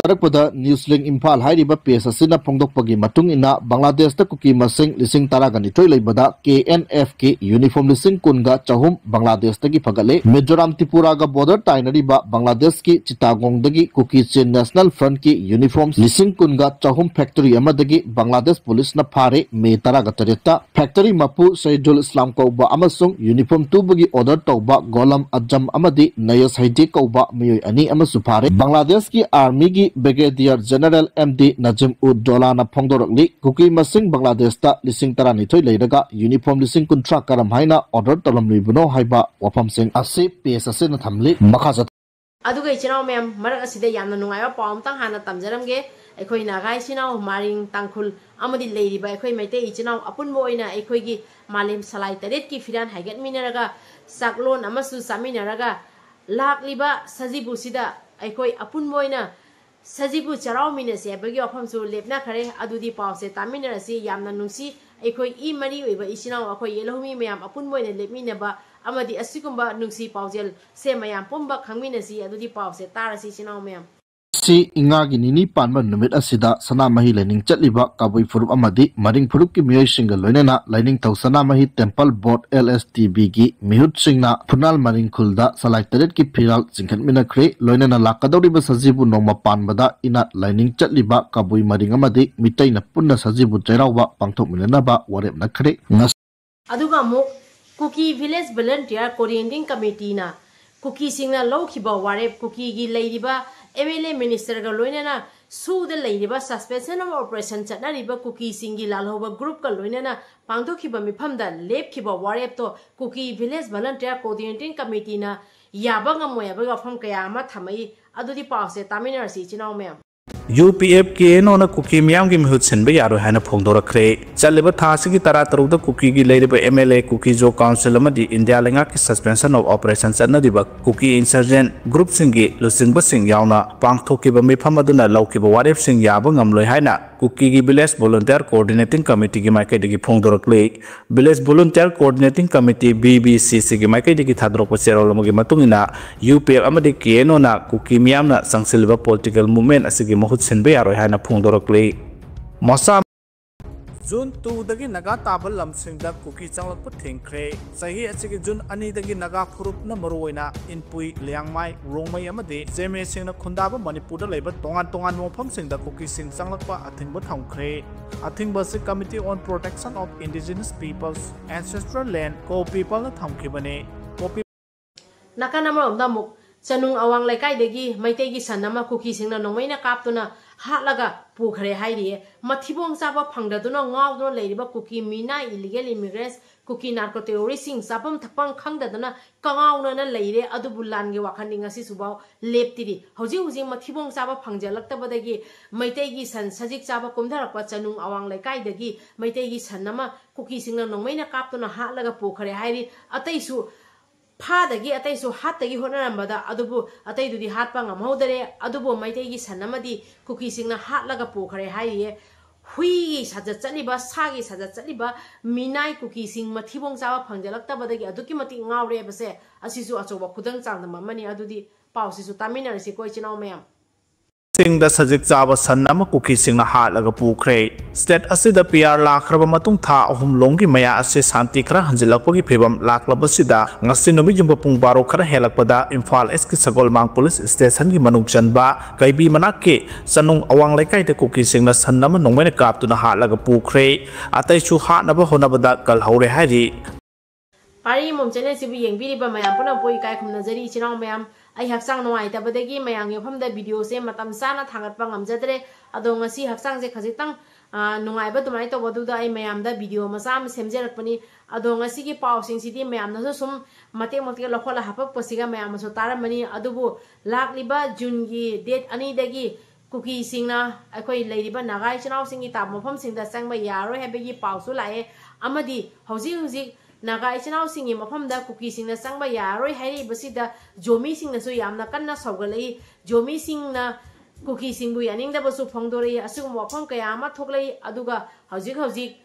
ꯇꯥꯔꯛꯄꯗ ꯅ꯭ꯌꯨꯁ ꯂꯤꯡ ꯏꯝꯐꯥꯜ ꯍꯥꯏꯔꯤꯕ ꯄꯦꯖ ꯑꯁꯤꯅ ꯐꯣꯡꯗꯣꯛꯄꯒꯤ ꯃꯇꯨꯡ ꯏꯟꯅ, ꯕꯪꯒ꯭ꯂꯥꯗꯦꯁꯇ ꯀꯨꯀꯤ ꯃꯁꯤꯡ ꯂꯤꯁꯤꯡ ꯇꯔꯥꯒ ꯅꯤꯊꯣꯏ ꯂꯩꯕꯗ ꯀꯦ ꯑꯦꯟ ꯑꯦꯐꯀꯤ ꯌꯨꯅꯤꯐꯣꯔꯝ ꯂꯤꯁꯤꯡ ꯀꯨꯟꯒ ꯆꯍꯨꯝ ꯕꯪꯒ꯭ꯂꯥꯗꯦꯁꯇꯒꯤ ꯐꯒꯠꯂꯦ꯫ ꯃꯤꯖꯣꯔꯥꯝ ꯇ꯭ꯔꯤꯄꯨꯔꯥꯒ ꯕꯣꯔꯗꯔ ꯇꯥꯏꯅꯔꯤꯕ ꯕꯪꯒ꯭ꯂꯥꯗꯦꯁꯀꯤ ꯆꯤꯇꯥꯒꯣꯡꯗꯒꯤ ꯀꯨꯀꯤ ꯆꯤꯟ ꯅꯦꯁꯅꯦꯜ ꯐ꯭ꯔꯟꯠꯀꯤ ꯌꯨꯅꯤꯐꯣꯔꯝ ꯂꯤꯁꯤꯡ ꯀꯨꯟꯒ ꯆꯍꯨꯝ ꯐꯦꯛꯇꯔꯤ ꯑꯃꯗꯒꯤ ꯕꯪꯒ꯭ꯂꯥꯗꯦꯁ ꯄꯨꯂꯤꯁꯅ ꯐꯥꯔꯦ꯫ ꯃꯦ ꯇꯔꯥꯒ ꯇꯔꯦꯠꯇ ꯐꯦꯛꯇꯔꯤ ꯃꯄꯨ ꯁꯩꯗꯨꯜ ꯏꯁꯂꯥꯝ ꯀꯧꯕ ꯑꯃꯁꯨꯡ ꯌꯨꯅꯤꯐꯣꯔꯝ ꯇꯨꯕꯒꯤ ꯑꯣꯔꯗꯔ ꯇꯧꯕ ꯒꯣꯂꯝ ꯑꯖꯝ ꯑꯃꯗꯤ ꯅꯌꯁ ꯍꯩꯗꯦ ꯀꯧꯕ ꯃꯤꯑꯣꯏ ꯑꯅꯤ ꯑꯃꯁꯨ ꯐꯥꯔꯦ꯫ ꯕꯪꯒ꯭ꯂꯥꯗꯦꯁꯀꯤ ꯑꯥꯔꯃꯤꯒꯤ Brigadier General M D Najim ud Daulana ꯐꯣꯡꯗꯣꯔꯛꯂꯤ꯫ ꯀꯨꯀꯤ ꯃꯁꯤꯡ ꯕꯪꯒ꯭ꯂꯥꯗꯦꯁꯇ ꯂꯤꯁꯤꯡ ꯇꯔꯥꯅꯤꯊꯣꯏ ꯂꯩꯔꯒ ꯌꯨꯅꯤꯐꯣꯔꯝ ꯂꯤꯁꯤꯡ ꯀꯨꯟꯊ꯭ꯔꯥ ꯀꯔꯝ ꯍꯥꯏꯅ ꯑꯣꯔꯗꯔ ꯇꯧꯔꯝꯂꯤꯕꯅꯣ ꯍꯥꯏꯕ ꯋꯥꯐꯝꯁꯤꯡ ꯑꯁꯤ ꯄꯦꯖ ꯑꯁꯤꯅ ꯊꯝꯂꯤ꯫ ꯃꯈꯥ ꯆꯠ- ꯑꯗꯨꯒ ꯏꯆꯤꯟ ꯏꯅꯥꯎ ꯃꯌꯥꯝ, ꯃꯔꯛ ꯑꯁꯤꯗ ꯌꯥꯝꯅ ꯅꯨꯡꯉꯥꯏꯕ ꯄꯥꯎ ꯑꯃꯇꯪ ꯍꯥꯟꯅ ꯇꯝꯖꯔꯝꯒꯦ꯫ ꯑꯩꯈꯣꯏ ꯅꯥꯒꯥ ꯏꯆꯤꯟ ꯏꯅꯥꯎ ꯃꯔꯤꯡ, ꯇꯥꯡꯈꯨꯜ ꯑꯃꯗꯤ ꯂꯩꯔꯤꯕ ꯑꯩꯈꯣꯏ ꯃꯩꯇꯩ ꯏꯆꯤꯟ ꯏꯅꯥꯎ ꯑꯄꯨꯟꯕ ꯑꯣꯏꯅ ꯑꯩꯈꯣꯏꯒꯤ ꯃꯥꯂꯦꯝ ꯁꯂꯥꯏ ꯇꯔꯦꯠꯀꯤ ꯐꯤꯔꯥꯟ ꯍꯥꯏꯒꯠꯃꯤꯟꯅꯔꯒ, ꯆꯥꯛꯂꯣꯟ ꯑꯃꯁꯨ ꯆꯥꯃꯤꯟꯅꯔꯒ, ꯂꯥꯛꯂꯤꯕ ꯁꯖꯤꯕꯨꯁꯤꯗ ꯑꯩꯈꯣꯏ ꯑꯄꯨꯟꯕ ꯑꯣꯏꯅ ꯁꯖꯤꯕꯨ ꯆꯩꯔꯥꯎꯃꯤꯟꯅꯁꯤ ꯍꯥꯏꯕꯒꯤ ꯋꯥꯐꯝꯁꯨ ꯂꯦꯞꯅꯈ꯭ꯔꯦ꯫ ꯑꯗꯨꯗꯤ ꯄꯥꯎꯁꯦ ꯇꯥꯃꯤꯟꯅꯔꯁꯤ꯫ ꯌꯥꯝꯅ ꯅꯨꯡꯁꯤ꯫ ꯑꯩꯈꯣꯏ ꯏ ꯃꯔꯤ ꯑꯣꯏꯕ ꯏꯆꯤꯟ ꯏꯅꯥꯎ ꯑꯩꯈꯣꯏ ꯌꯦꯜꯍꯧꯃꯤ ꯃꯌꯥꯝ ꯑꯄꯨꯟꯕ ꯑꯣꯏꯅ ꯂꯦꯞꯃꯤꯟꯅꯕ ꯑꯃꯗꯤ ꯑꯁꯤꯒꯨꯝꯕ ꯅꯨꯡꯁꯤ ꯄꯥꯎꯖꯦꯜꯁꯦ ꯃꯌꯥꯝ ꯄꯨꯝꯕ ꯈꯪꯃꯤꯟꯅꯁꯤ꯫ ꯑꯗꯨꯗꯤ ꯄꯥꯎꯁꯦ ꯇꯥꯔꯁꯤ, ꯏꯆꯤꯟ ꯏꯅꯥꯎ ꯃꯌꯥꯝ꯫ ꯁꯤ ꯏꯉꯥꯒꯤ ꯅꯤꯅꯤ ꯄꯥꯟꯕ ꯅꯨꯃꯤꯠ ꯑꯁꯤꯗ ꯁꯅꯥꯃꯍꯤ ꯂꯥꯏꯅꯤꯡ ꯆꯠꯂꯤꯕ ꯀꯕꯨꯏ ꯐꯨꯔꯨꯞ ꯑꯃꯗꯤ ꯃꯔꯤꯡ ꯐꯨꯔꯨꯞꯀꯤ ꯃꯤꯑꯣꯏꯁꯤꯡꯒ ꯂꯣꯏꯅꯅ ꯂꯥꯏꯅꯤꯡꯊꯧ ꯁꯅꯥꯃꯍꯤ ꯇꯦꯝꯄꯜ ꯕꯣꯔꯗ, L S T B, ꯒꯤ ꯃꯤꯍꯨꯠꯁꯤꯡꯅ ꯐꯨꯅꯥꯜ ꯃꯔꯤꯡ ꯈꯨꯜꯗ ꯁꯂꯥꯏ ꯇꯔꯦꯠꯀꯤ ꯐꯤꯔꯥꯜ ꯆꯤꯡꯈꯠꯃꯤꯟꯅꯈ꯭ꯔꯦ꯫ ꯂꯣꯏꯅꯅ ꯂꯥꯛꯀꯗꯧꯔꯤꯕ ꯁꯖꯤꯕꯨ ꯅꯣꯡꯃ ꯄꯥꯟꯕꯗ ꯏꯅꯥꯠ ꯂꯥꯏꯅꯤꯡ ꯆꯠꯂꯤꯕ ꯀꯕꯨꯏ ꯃꯔꯤꯡ ꯑꯃꯗꯤ ꯃꯤꯇꯩꯅ ꯄꯨꯟꯅ ꯁꯖꯤꯕꯨ ꯆꯩꯔꯥꯎꯕ ꯄꯥꯡꯊꯣꯛꯃꯤꯟꯅꯅꯕ ꯋꯥꯔꯦꯞꯅꯈ꯭ꯔꯦ꯫ ꯉꯁꯤ ꯑꯗꯨꯒ ꯑꯃꯨꯛ ꯀꯨꯀꯤ ꯚꯤꯂꯦꯖ ꯚꯣꯂꯨꯟꯇꯤꯌꯔ ꯀꯣꯑꯣꯔꯗꯤꯅꯦꯇꯤꯡ ꯀꯃꯤꯇꯤꯅ ꯀꯨꯀꯤꯁꯤꯡꯅ ꯂꯧꯈꯤꯕ ꯋꯥꯔꯦꯞ, ꯀꯨꯀꯤꯒꯤ ꯂꯩꯔꯤꯕ M L A minister ꯒ ꯂꯣꯏꯅꯅ ꯁꯨꯗ ꯂꯩꯔꯤꯕ suspension of operation ꯆꯠꯅꯔꯤꯕ ꯀꯨꯀꯤꯁꯤꯡꯒꯤ ꯂꯥꯜꯍꯧꯕ group ꯀ ꯂꯣꯏꯅꯅ ꯄꯥꯡꯊꯣꯛꯈꯤꯕ ꯃꯤꯐꯝꯗ ꯂꯦꯞꯈꯤꯕ ꯋꯥꯔꯦꯞꯇꯣ ꯀꯨꯀꯤ ꯚꯤꯂꯦꯖ ꯚꯣꯂꯨꯟꯇꯤꯌꯔ ꯀꯣꯑꯣꯔꯗꯤꯅꯦꯇꯤꯡ ꯀꯃꯤꯇꯤꯅ ꯌꯥꯕ ꯉꯝꯃꯣꯏ ꯍꯥꯏꯕꯒꯤ ꯋꯥꯐꯝ ꯀꯌꯥ ꯑꯃ ꯊꯝꯃꯛꯏ꯫ ꯑꯗꯨꯗꯤ ꯄꯥꯎꯁꯦ ꯇꯥꯃꯤꯟꯅꯔꯁꯤ, ꯏꯆꯤꯟ ꯏꯅꯥꯎ ꯃꯌꯥꯝ꯫ U P F K N O ꯅ ꯀꯨꯀꯤ ꯃꯤꯌꯥꯝꯒꯤ ꯃꯤꯍꯨꯠ ꯁꯤꯟꯕ ꯌꯥꯔꯣꯏ ꯍꯥꯏꯅ ꯐꯣꯡꯗꯣꯔꯛꯈ꯭ꯔꯦ꯫ ꯆꯠꯂꯤꯕ ꯊꯥ ꯑꯁꯤꯒꯤ ꯇꯔꯥꯇꯔꯨꯛꯇ ꯀꯨꯀꯤꯒꯤ ꯂꯩꯔꯤꯕ M L A, ꯀꯨꯀꯤꯖꯣ ꯀꯥꯎꯟꯁꯤꯜ ꯑꯃꯗꯤ ꯏꯟꯗꯤꯌꯥ ꯂꯩꯉꯥꯛꯀꯤ suspension of operation ꯆꯠꯅꯔꯤꯕ ꯀꯨꯀꯤ insurgent group ꯁꯤꯡꯒꯤ ꯂꯨꯆꯤꯡꯕꯁꯤꯡ ꯌꯥꯎꯅ ꯄꯥꯡꯊꯣꯛꯈꯤꯕ ꯃꯤꯐꯝ ꯑꯗꯨꯅ ꯂꯧꯈꯤꯕ ꯋꯥꯔꯦꯞꯁꯤꯡ ꯌꯥꯕ ꯉꯝꯂꯣꯏ ꯍꯥꯏꯅ ꯀꯨꯀꯤꯒꯤ ꯚꯤꯂꯦꯖ ꯚꯣꯂꯨꯟꯇꯤꯌꯔ ꯀꯣꯑꯣꯔꯗꯤꯅꯦꯇꯤꯡ ꯀꯃꯤꯇꯤꯒꯤ ꯃꯥꯏꯀꯩꯗꯒꯤ ꯐꯣꯡꯗꯣꯔꯛꯂꯤ꯫ Village volunteer coordinating committee, V V C C, ꯒꯤ ꯃꯥꯏꯀꯩꯗꯒꯤ ꯊꯥꯗꯣꯔꯛꯄ ꯆꯦꯔꯣꯜ ꯑꯃꯒꯤ ꯃꯇꯨꯡ ꯏꯟꯅ, U P F ꯑꯃꯗꯤ K N O ꯅ ꯀꯨꯀꯤ ꯃꯤꯌꯥꯝꯅ ꯆꯪꯁꯤꯜꯂꯤꯕ political movement ꯑꯁꯤꯒꯤ ꯃꯍꯨꯠ ꯁꯤꯟꯕ ꯌꯥꯔꯣꯏ ꯍꯥꯏꯅ ꯐꯣꯡꯗꯣꯔꯛꯂꯤ꯫ ꯃꯁꯥ June two ꯗꯒꯤ ꯅꯥꯒꯥ ꯇꯥꯕ ꯂꯝꯁꯤꯡꯗ ꯀꯨꯀꯤ ꯆꯪꯂꯛꯄ ꯊꯤꯡꯈ꯭ꯔꯦ꯫ ꯆꯍꯤ ꯑꯁꯤꯒꯤ June ꯑꯅꯤꯗꯒꯤ ꯅꯥꯒꯥ ꯐꯨꯔꯨꯞꯅ ꯃꯔꯨꯑꯣꯏꯅ ꯏꯟꯄꯨꯏ, ꯂꯤꯌꯥꯡꯃꯥꯏ, ꯔꯣꯡꯃꯩ ꯑꯃꯗꯤ ꯖꯦꯃꯦꯁꯤꯡꯅ ꯈꯨꯟꯗꯥꯕ ꯃꯅꯤꯄꯨꯔꯗ ꯂꯩꯕ ꯇꯣꯉꯥꯟ ꯇꯣꯉꯥꯟꯕ ꯃꯐꯝꯁꯤꯡꯗ ꯀꯨꯀꯤꯁꯤꯡ ꯆꯪꯂꯛꯄ ꯑꯊꯤꯡꯕ ꯊꯝꯈ꯭ꯔꯦ꯫ ꯑꯊꯤꯡꯕ ꯑꯁꯤ Committee on Protection of Indigenous Peoples Ancestral Land, CoPIPL ꯅ ꯊꯝꯈꯤꯕꯅꯤ꯫ CoPIPL ꯅꯥꯀꯟ ꯑꯃꯔꯣꯝꯗ ꯑꯃꯨꯛ ꯆꯅꯨꯡ ꯑꯋꯥꯡ ꯂꯩꯀꯥꯏꯗꯒꯤ ꯃꯩꯇꯩꯒꯤ ꯁꯟ ꯑꯃ ꯀꯨꯀꯤꯁꯤꯡꯅ ꯅꯣꯡꯃꯩꯅ ꯀꯥꯞꯇꯨꯅ ꯍꯥꯠꯂꯒ ꯄꯨꯈ꯭ꯔꯦ ꯍꯥꯏꯔꯤꯌꯦ꯫ ꯃꯊꯤꯕꯣꯡ ꯆꯥꯕ ꯐꯪꯗꯗꯨꯅ ꯉꯥꯎꯗꯨꯅ ꯂꯩꯔꯤꯕ ꯀꯨꯀꯤ ꯃꯤꯅꯥꯏ illegal immigrants, ꯀꯨꯀꯤ narco terroristꯁꯤꯡ ꯆꯥꯐꯝ ꯊꯛꯐꯝ ꯈꯪꯗꯗꯅ ꯀꯉꯥꯎꯅꯅ ꯂꯩꯔꯦ꯫ ꯑꯗꯨꯕꯨ ꯂꯥꯟꯒꯤ ꯋꯥꯈꯜꯗꯤ ꯉꯁꯤꯁꯨꯐꯥꯎ ꯂꯦꯞꯇ꯭ꯔꯤ꯫ ꯍꯧꯖꯤꯛ ꯍꯧꯖꯤꯛ ꯃꯊꯤꯕꯣꯡ ꯆꯥꯕ ꯐꯪꯖꯜꯂꯛꯇꯕꯗꯒꯤ ꯃꯩꯇꯩꯒꯤ ꯁꯟ ꯁꯖꯤꯛ ꯆꯥꯕ ꯀꯨꯝꯊꯔꯛꯄ ꯆꯅꯨꯡ ꯑꯋꯥꯡ ꯂꯩꯀꯥꯏꯗꯒꯤ ꯃꯩꯇꯩꯒꯤ ꯁꯟ ꯑꯃ ꯀꯨꯀꯤꯁꯤꯡꯅ ꯅꯣꯡꯃꯩꯅ ꯀꯥꯞꯇꯨꯅ ꯍꯥꯠꯂꯒ ꯄꯨꯈ꯭ꯔꯦ ꯍꯥꯏꯔꯤ꯫ ꯑꯇꯩꯁꯨ ꯐꯥꯗꯒꯤ ꯑꯇꯩꯁꯨ ꯍꯥꯠꯇꯒꯤ ꯍꯣꯠꯅꯔꯝꯕꯗ, ꯑꯗꯨꯕꯨ ꯑꯇꯩꯗꯨꯗꯤ ꯍꯥꯠꯄ ꯉꯝꯍꯧꯗꯔꯦ꯫ ꯑꯗꯨꯕꯨ ꯃꯩꯇꯩꯒꯤ ꯁꯟ ꯑꯃꯗꯤ ꯀꯨꯀꯤꯁꯤꯡꯅ ꯍꯥꯠꯂꯒ ꯄꯨꯈ꯭ꯔꯦ ꯍꯥꯏꯔꯤꯌꯦ꯫ ꯍꯨꯏꯒꯤ ꯁꯥꯖꯠ ꯆꯠꯂꯤꯕ, ꯁꯥꯒꯤ ꯁꯥꯖꯠ ꯆꯠꯂꯤꯕ ꯃꯤꯅꯥꯏ ꯀꯨꯀꯤꯁꯤꯡ ꯃꯊꯤꯕꯣꯡ ꯆꯥꯕ ꯐꯪꯖꯜꯂꯛꯇꯕꯗꯒꯤ ꯑꯗꯨꯛꯀꯤ ꯃꯇꯤꯛ ꯉꯥꯎꯔꯦ ꯍꯥꯏꯕꯁꯦ, ꯑꯁꯤꯁꯨ ꯑꯆꯧꯕ ꯈꯨꯗꯝ ꯆꯥꯡꯗꯝ ꯑꯃꯅꯤ꯫ ꯑꯗꯨꯗꯤ ꯄꯥꯎꯁꯤꯁꯨ ꯇꯥꯃꯤꯟꯅꯔꯁꯤꯀꯣ, ꯏꯆꯤꯟ ꯏꯅꯥꯎ ꯃꯌꯥꯝ꯫ ꯁꯤꯡꯗ ꯁꯖꯤꯛ ꯆꯥꯕ ꯁꯟ ꯑꯃ ꯀꯨꯀꯤꯁꯤꯡꯅ ꯍꯥꯠꯂꯒ ꯄꯨꯈ꯭ꯔꯦ꯫ ꯁ꯭ꯇꯦꯠ ꯑꯁꯤꯗ ꯄꯤ ꯑꯥꯔ ꯂꯥꯛꯈ꯭ꯔꯕ ꯃꯇꯨꯡ ꯊꯥ ꯑꯍꯨꯝ ꯂꯣꯝꯒꯤ ꯃꯌꯥ ꯑꯁꯤ ꯁꯥꯟꯇꯤ ꯈꯔ ꯍꯟꯖꯤꯜꯂꯛꯄꯒꯤ ꯐꯤꯕꯝ ꯂꯥꯛꯂꯕꯁꯤꯗ, ꯉꯁꯤ ꯅꯨꯃꯤꯠ ꯌꯨꯡꯕ ꯄꯨꯡ ꯕꯥꯔꯣ ꯈꯔ ꯍꯦꯜꯂꯛꯄꯗ ꯏꯝꯐꯥꯜ ꯏꯁꯀꯤ ꯁꯒꯣꯜꯃꯥꯡ ꯄꯨꯂꯤꯁ ꯁ꯭ꯇꯦꯁꯟꯒꯤ ꯃꯅꯨꯡ ꯆꯟꯕ ꯀꯩꯕꯤ ꯃꯅꯥꯛꯀꯤ ꯆꯅꯨꯡ ꯑꯋꯥꯡ ꯂꯩꯀꯥꯏꯗ ꯀꯨꯀꯤꯁꯤꯡꯅ ꯁꯟ ꯑꯃ ꯅꯣꯡꯃꯩꯅ ꯀꯥꯞꯇꯨꯅ ꯍꯥꯠꯂꯒ ꯄꯨꯈ꯭ꯔꯦ꯫ ꯑꯇꯩꯁꯨ ꯍꯥꯠꯅꯕ ꯍꯣꯠꯅꯕꯗ ꯀꯜꯍꯧꯔꯦ ꯍꯥꯏꯔꯤ꯫ ꯄꯥꯔꯤ ꯃꯣꯝ ꯆꯦꯅꯦꯜꯁꯤꯕꯨ ꯌꯦꯡꯕꯤꯔꯤꯕ ꯃꯌꯥꯝ ꯄꯨꯝꯅꯃꯛꯄꯨ ꯏꯀꯥꯏ ꯈꯨꯝꯅꯖꯔꯤ꯫ ꯏꯆꯤꯟ ꯏꯅꯥꯎ ꯃꯌꯥꯝ, ꯑꯩ ꯍꯛꯆꯥꯡ ꯅꯨꯡꯉꯥꯏꯇꯕꯗꯒꯤ ꯃꯌꯥꯝꯒꯤ ꯃꯐꯝꯗ ꯚꯤꯗꯤꯑꯣꯁꯦ ꯃꯇꯝ ꯆꯥꯅ ꯊꯥꯡꯒꯠꯄ ꯉꯝꯖꯗ꯭ꯔꯦ꯫ ꯑꯗꯣ ꯉꯁꯤ ꯍꯛꯆꯥꯡꯁꯦ ꯈꯖꯤꯛꯇꯪ, ꯑ, ꯅꯨꯡꯉꯥꯏꯕ ꯑꯗꯨꯃꯥꯏꯅ ꯇꯧꯕꯗꯨꯗ ꯑꯩ ꯃꯌꯥꯝꯗ ꯚꯤꯗꯤꯑꯣ ꯃꯆꯥ ꯑꯃ ꯁꯦꯝꯖꯔꯛꯄꯅꯤ꯫ ꯑꯗꯣ ꯉꯁꯤꯒꯤ ꯄꯥꯎꯁꯤꯡꯁꯤꯗꯤ ꯃꯌꯥꯝꯅꯁꯨ ꯁꯨꯝ ꯃꯇꯦꯛ ꯃꯇꯦꯛ ꯂꯧꯈꯠꯂ ꯍꯥꯄꯛꯄꯁꯤꯒ ꯃꯌꯥꯝꯅꯁꯨ ꯇꯥꯔꯝꯃꯅꯤ꯫ ꯑꯗꯨꯕꯨ ꯂꯥꯛꯂꯤꯕ ꯖꯨꯟꯒꯤ ꯗꯦꯠ ꯑꯅꯤꯗꯒꯤ ꯀꯨꯀꯤꯁꯤꯡꯅ ꯑꯩꯈꯣꯏ ꯂꯩꯔꯤꯕ ꯅꯥꯒꯥ ꯏꯆꯤꯟ ꯏꯅꯥꯎꯁꯤꯡꯒꯤ ꯇꯥꯕ ꯃꯐꯝꯁꯤꯡꯗ ꯆꯪꯕ ꯌꯥꯔꯣꯏ ꯍꯥꯏꯕꯒꯤ ꯄꯥꯎꯁꯨ ꯂꯥꯛꯑꯦ꯫ ꯑꯃꯗꯤ ꯍꯧꯖꯤꯛ ꯍꯧꯖꯤꯛ ꯅꯥꯒꯥ ꯏꯆꯤꯟ ꯏꯅꯥꯎꯁꯤꯡꯒꯤ ꯃꯐꯝꯗ ꯀꯨꯀꯤꯁꯤꯡꯅ ꯆꯪꯕ ꯌꯥꯔꯣꯏ ꯍꯥꯏꯔꯤꯕꯁꯤꯗ ꯖꯣꯃꯤꯁꯤꯡꯅꯁꯨ ꯌꯥꯝꯅ ꯀꯟꯅ ꯁꯧꯒꯠꯂꯛꯏ꯫ ꯖꯣꯃꯤꯁꯤꯡꯅ ꯀꯨꯀꯤꯁꯤꯡꯕꯨ ꯌꯥꯅꯤꯡꯗꯕꯁꯨ ꯐꯣꯡꯗꯣꯔꯛꯏ꯫ ꯑꯁꯤꯒꯨꯝꯕ ꯋꯥꯐꯝ ꯀꯌꯥ ꯑꯃ ꯊꯣꯛꯂꯛꯏ꯫ ꯑꯗꯨꯒ ꯍꯧꯖꯤꯛ ꯍꯧꯖꯤꯛ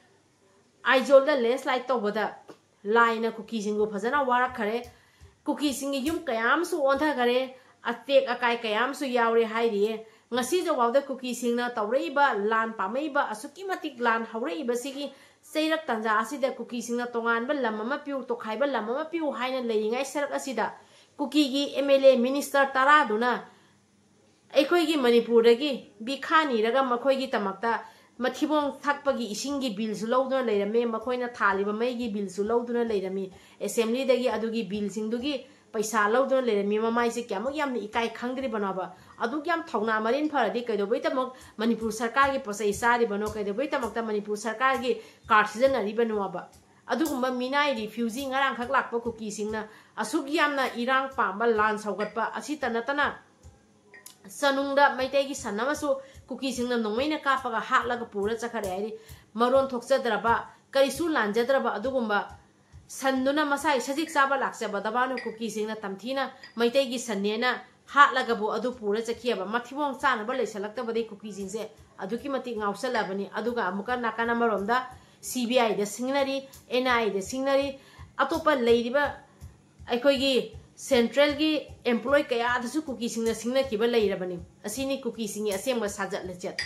ꯑꯥꯏꯖꯣꯜꯗ ꯂꯦꯟꯁꯂꯥꯏꯠ ꯇꯧꯕꯗ ꯂꯥꯏꯅ ꯀꯨꯀꯤꯁꯤꯡꯕꯨ ꯐꯖꯅ ꯋꯥꯔꯛꯈꯔꯦ꯫ ꯀꯨꯀꯤꯁꯤꯡꯒꯤ ꯌꯨꯝ ꯀꯌꯥ ꯑꯃꯁꯨ ꯑꯣꯟꯊꯈꯔꯦ꯫ ꯑꯇꯦꯛ ꯑꯀꯥꯏ ꯀꯌꯥ ꯑꯃꯁꯨ ꯌꯥꯎꯔꯦ ꯍꯥꯏꯔꯤꯌꯦ꯫ ꯉꯁꯤꯐꯥꯎꯗ ꯀꯨꯀꯤꯁꯤꯡꯅ ꯇꯧꯔꯛꯏꯕ ꯂꯥꯟ ꯄꯥꯝꯂꯛꯏꯕ, ꯑꯁꯨꯛꯀꯤ ꯃꯇꯤꯛ ꯂꯥꯟ ꯍꯧꯔꯛꯏꯕꯁꯤꯒꯤ ꯆꯩꯔꯛ ꯇꯥꯟꯖꯥ ꯑꯁꯤꯗ ꯀꯨꯀꯤꯁꯤꯡꯅ ꯇꯣꯉꯥꯟꯕ ꯂꯝ ꯑꯃ ꯄꯤꯌꯨ, ꯇꯣꯈꯥꯏꯕ ꯂꯝ ꯑꯃ ꯄꯤꯌꯨ ꯍꯥꯏꯅ ꯂꯩꯔꯤꯉꯩ ꯁꯔꯨꯛ ꯑꯁꯤꯗ ꯀꯨꯀꯤꯒꯤ ꯑꯦꯝ ꯑꯦꯜ ꯑꯦ, ꯃꯤꯅꯤꯁꯇꯔ ꯇꯔꯥꯗꯨꯅ ꯑꯩꯈꯣꯏꯒꯤ ꯃꯅꯤꯄꯨꯔꯗꯒꯤ ꯚꯤꯈꯥ ꯅꯤꯔꯒ ꯃꯈꯣꯏꯒꯤꯗꯃꯛꯇ ꯃꯊꯤꯕꯣꯡ ꯊꯛꯄꯒꯤ ꯏꯁꯤꯡꯒꯤ ꯕꯤꯜꯁꯨ ꯂꯧꯗꯨꯅ ꯂꯩꯔꯝꯃꯤ, ꯃꯈꯣꯏꯅ ꯊꯥꯜꯂꯤꯕ ꯃꯩꯒꯤ ꯕꯤꯜꯁꯨ ꯂꯧꯗꯨꯅ ꯂꯩꯔꯝꯃꯤ꯫ ꯑꯦꯁꯦꯝꯕ꯭ꯂꯤꯗꯒꯤ ꯑꯗꯨꯒꯤ ꯕꯤꯜꯁꯤꯡꯗꯨꯒꯤ ꯄꯩꯁꯥ ꯂꯧꯗꯨꯅ ꯂꯩꯔꯝꯃꯤ ꯃꯃꯥꯏꯁꯦ ꯀꯌꯥꯃꯨꯛ ꯌꯥꯝꯅ ꯏꯀꯥꯏ ꯈꯪꯗ꯭ꯔꯤꯕꯅꯣꯕ? ꯑꯗꯨꯛ ꯌꯥꯝ ꯊꯧꯅꯥ ꯃꯔꯤꯟ ꯐꯔꯗꯤ ꯀꯩꯗꯧꯕꯩꯗꯃꯛ ꯃꯅꯤꯄꯨꯔ ꯁꯔꯀꯥꯔꯒꯤ ꯄꯣꯠꯆꯩ ꯆꯥꯔꯤꯕꯅꯣ? ꯀꯩꯗꯧꯕꯩꯗꯃꯛꯇ ꯃꯅꯤꯄꯨꯔ ꯁꯔꯀꯥꯔꯒꯤ ꯀꯥꯔꯗ ꯁꯤꯖꯤꯟꯅꯔꯤꯕꯅꯣꯕ? ꯑꯗꯨꯒꯨꯝꯕ ꯃꯤꯅꯥꯏ ꯔꯤꯐ꯭ꯌꯨꯖꯤ ꯉꯔꯥꯡꯈꯛ ꯂꯥꯛꯄ ꯀꯨꯀꯤꯁꯤꯡꯅ ꯑꯁꯨꯛ ꯌꯥꯝꯅ ꯏꯔꯥꯡ ꯄꯥꯝꯕ, ꯂꯥꯟ ꯁꯧꯒꯠꯄ ꯑꯁꯤꯇ ꯅꯠꯇꯅ ꯆꯅꯨꯡꯗ ꯃꯩꯇꯩꯒꯤ ꯁꯟ ꯑꯃꯁꯨ ꯀꯨꯀꯤꯁꯤꯡꯅ ꯅꯣꯡꯃꯩꯅ ꯀꯥꯞꯄꯒ ꯍꯥꯠꯂꯒ ꯄꯨꯔ ꯆꯠꯈꯔꯦ ꯍꯥꯏꯗꯤ, ꯃꯔꯣꯟ ꯊꯣꯛꯆꯗ꯭ꯔꯕ, ꯀꯔꯤꯁꯨ ꯂꯥꯟꯖꯗ꯭ꯔꯕ ꯑꯗꯨꯒꯨꯝꯕ ꯁꯟꯗꯨꯅ ꯃꯁꯥꯒꯤ ꯁꯖꯤꯛ ꯆꯥꯕ ꯂꯥꯛꯆꯕꯗ ꯃꯥꯅ ꯀꯨꯀꯤꯁꯤꯡꯅ ꯇꯝꯊꯤꯅ ꯃꯩꯇꯩꯒꯤ ꯁꯟꯅꯦꯅ ꯍꯥꯠꯂꯒꯕꯨ ꯑꯗꯨ ꯄꯨꯔ ꯆꯠꯈꯤꯑꯕ꯫ ꯃꯊꯤꯕꯣꯡ ꯆꯥꯅꯕ ꯂꯩꯁꯜꯂꯛꯇꯕꯗꯒꯤ ꯀꯨꯀꯤꯁꯤꯡꯁꯦ ꯑꯗꯨꯛꯀꯤ ꯃꯇꯤꯛ ꯉꯥꯎꯁꯜꯂꯕꯅꯤ꯫ ꯑꯗꯨꯒ ꯑꯃꯨꯛꯀ ꯅꯥꯀꯟ ꯑꯃꯔꯣꯝꯗ ꯁꯤ ꯕꯤ ꯑꯥꯏꯗ ꯁꯤꯡꯅꯔꯤ, ꯑꯦꯟ ꯑꯥꯏ ꯑꯦꯗ ꯁꯤꯡꯅꯔꯤ, ꯑꯇꯣꯞꯄ ꯂꯩꯔꯤꯕ ꯑꯩꯈꯣꯏꯒꯤ ꯁꯦꯟꯇ꯭ꯔꯦꯜꯒꯤ ꯑꯦꯝꯄ꯭ꯂꯣꯏ ꯀꯌꯥꯗꯁꯨ ꯀꯨꯀꯤꯁꯤꯡꯅ ꯁꯤꯡꯅꯈꯤꯕ ꯂꯩꯔꯕꯅꯤ꯫ ꯑꯁꯤꯅꯤ ꯀꯨꯀꯤꯁꯤꯡꯒꯤ ꯑꯁꯦꯡꯕ ꯁꯥꯖꯠ ꯂꯤꯆꯠ꯫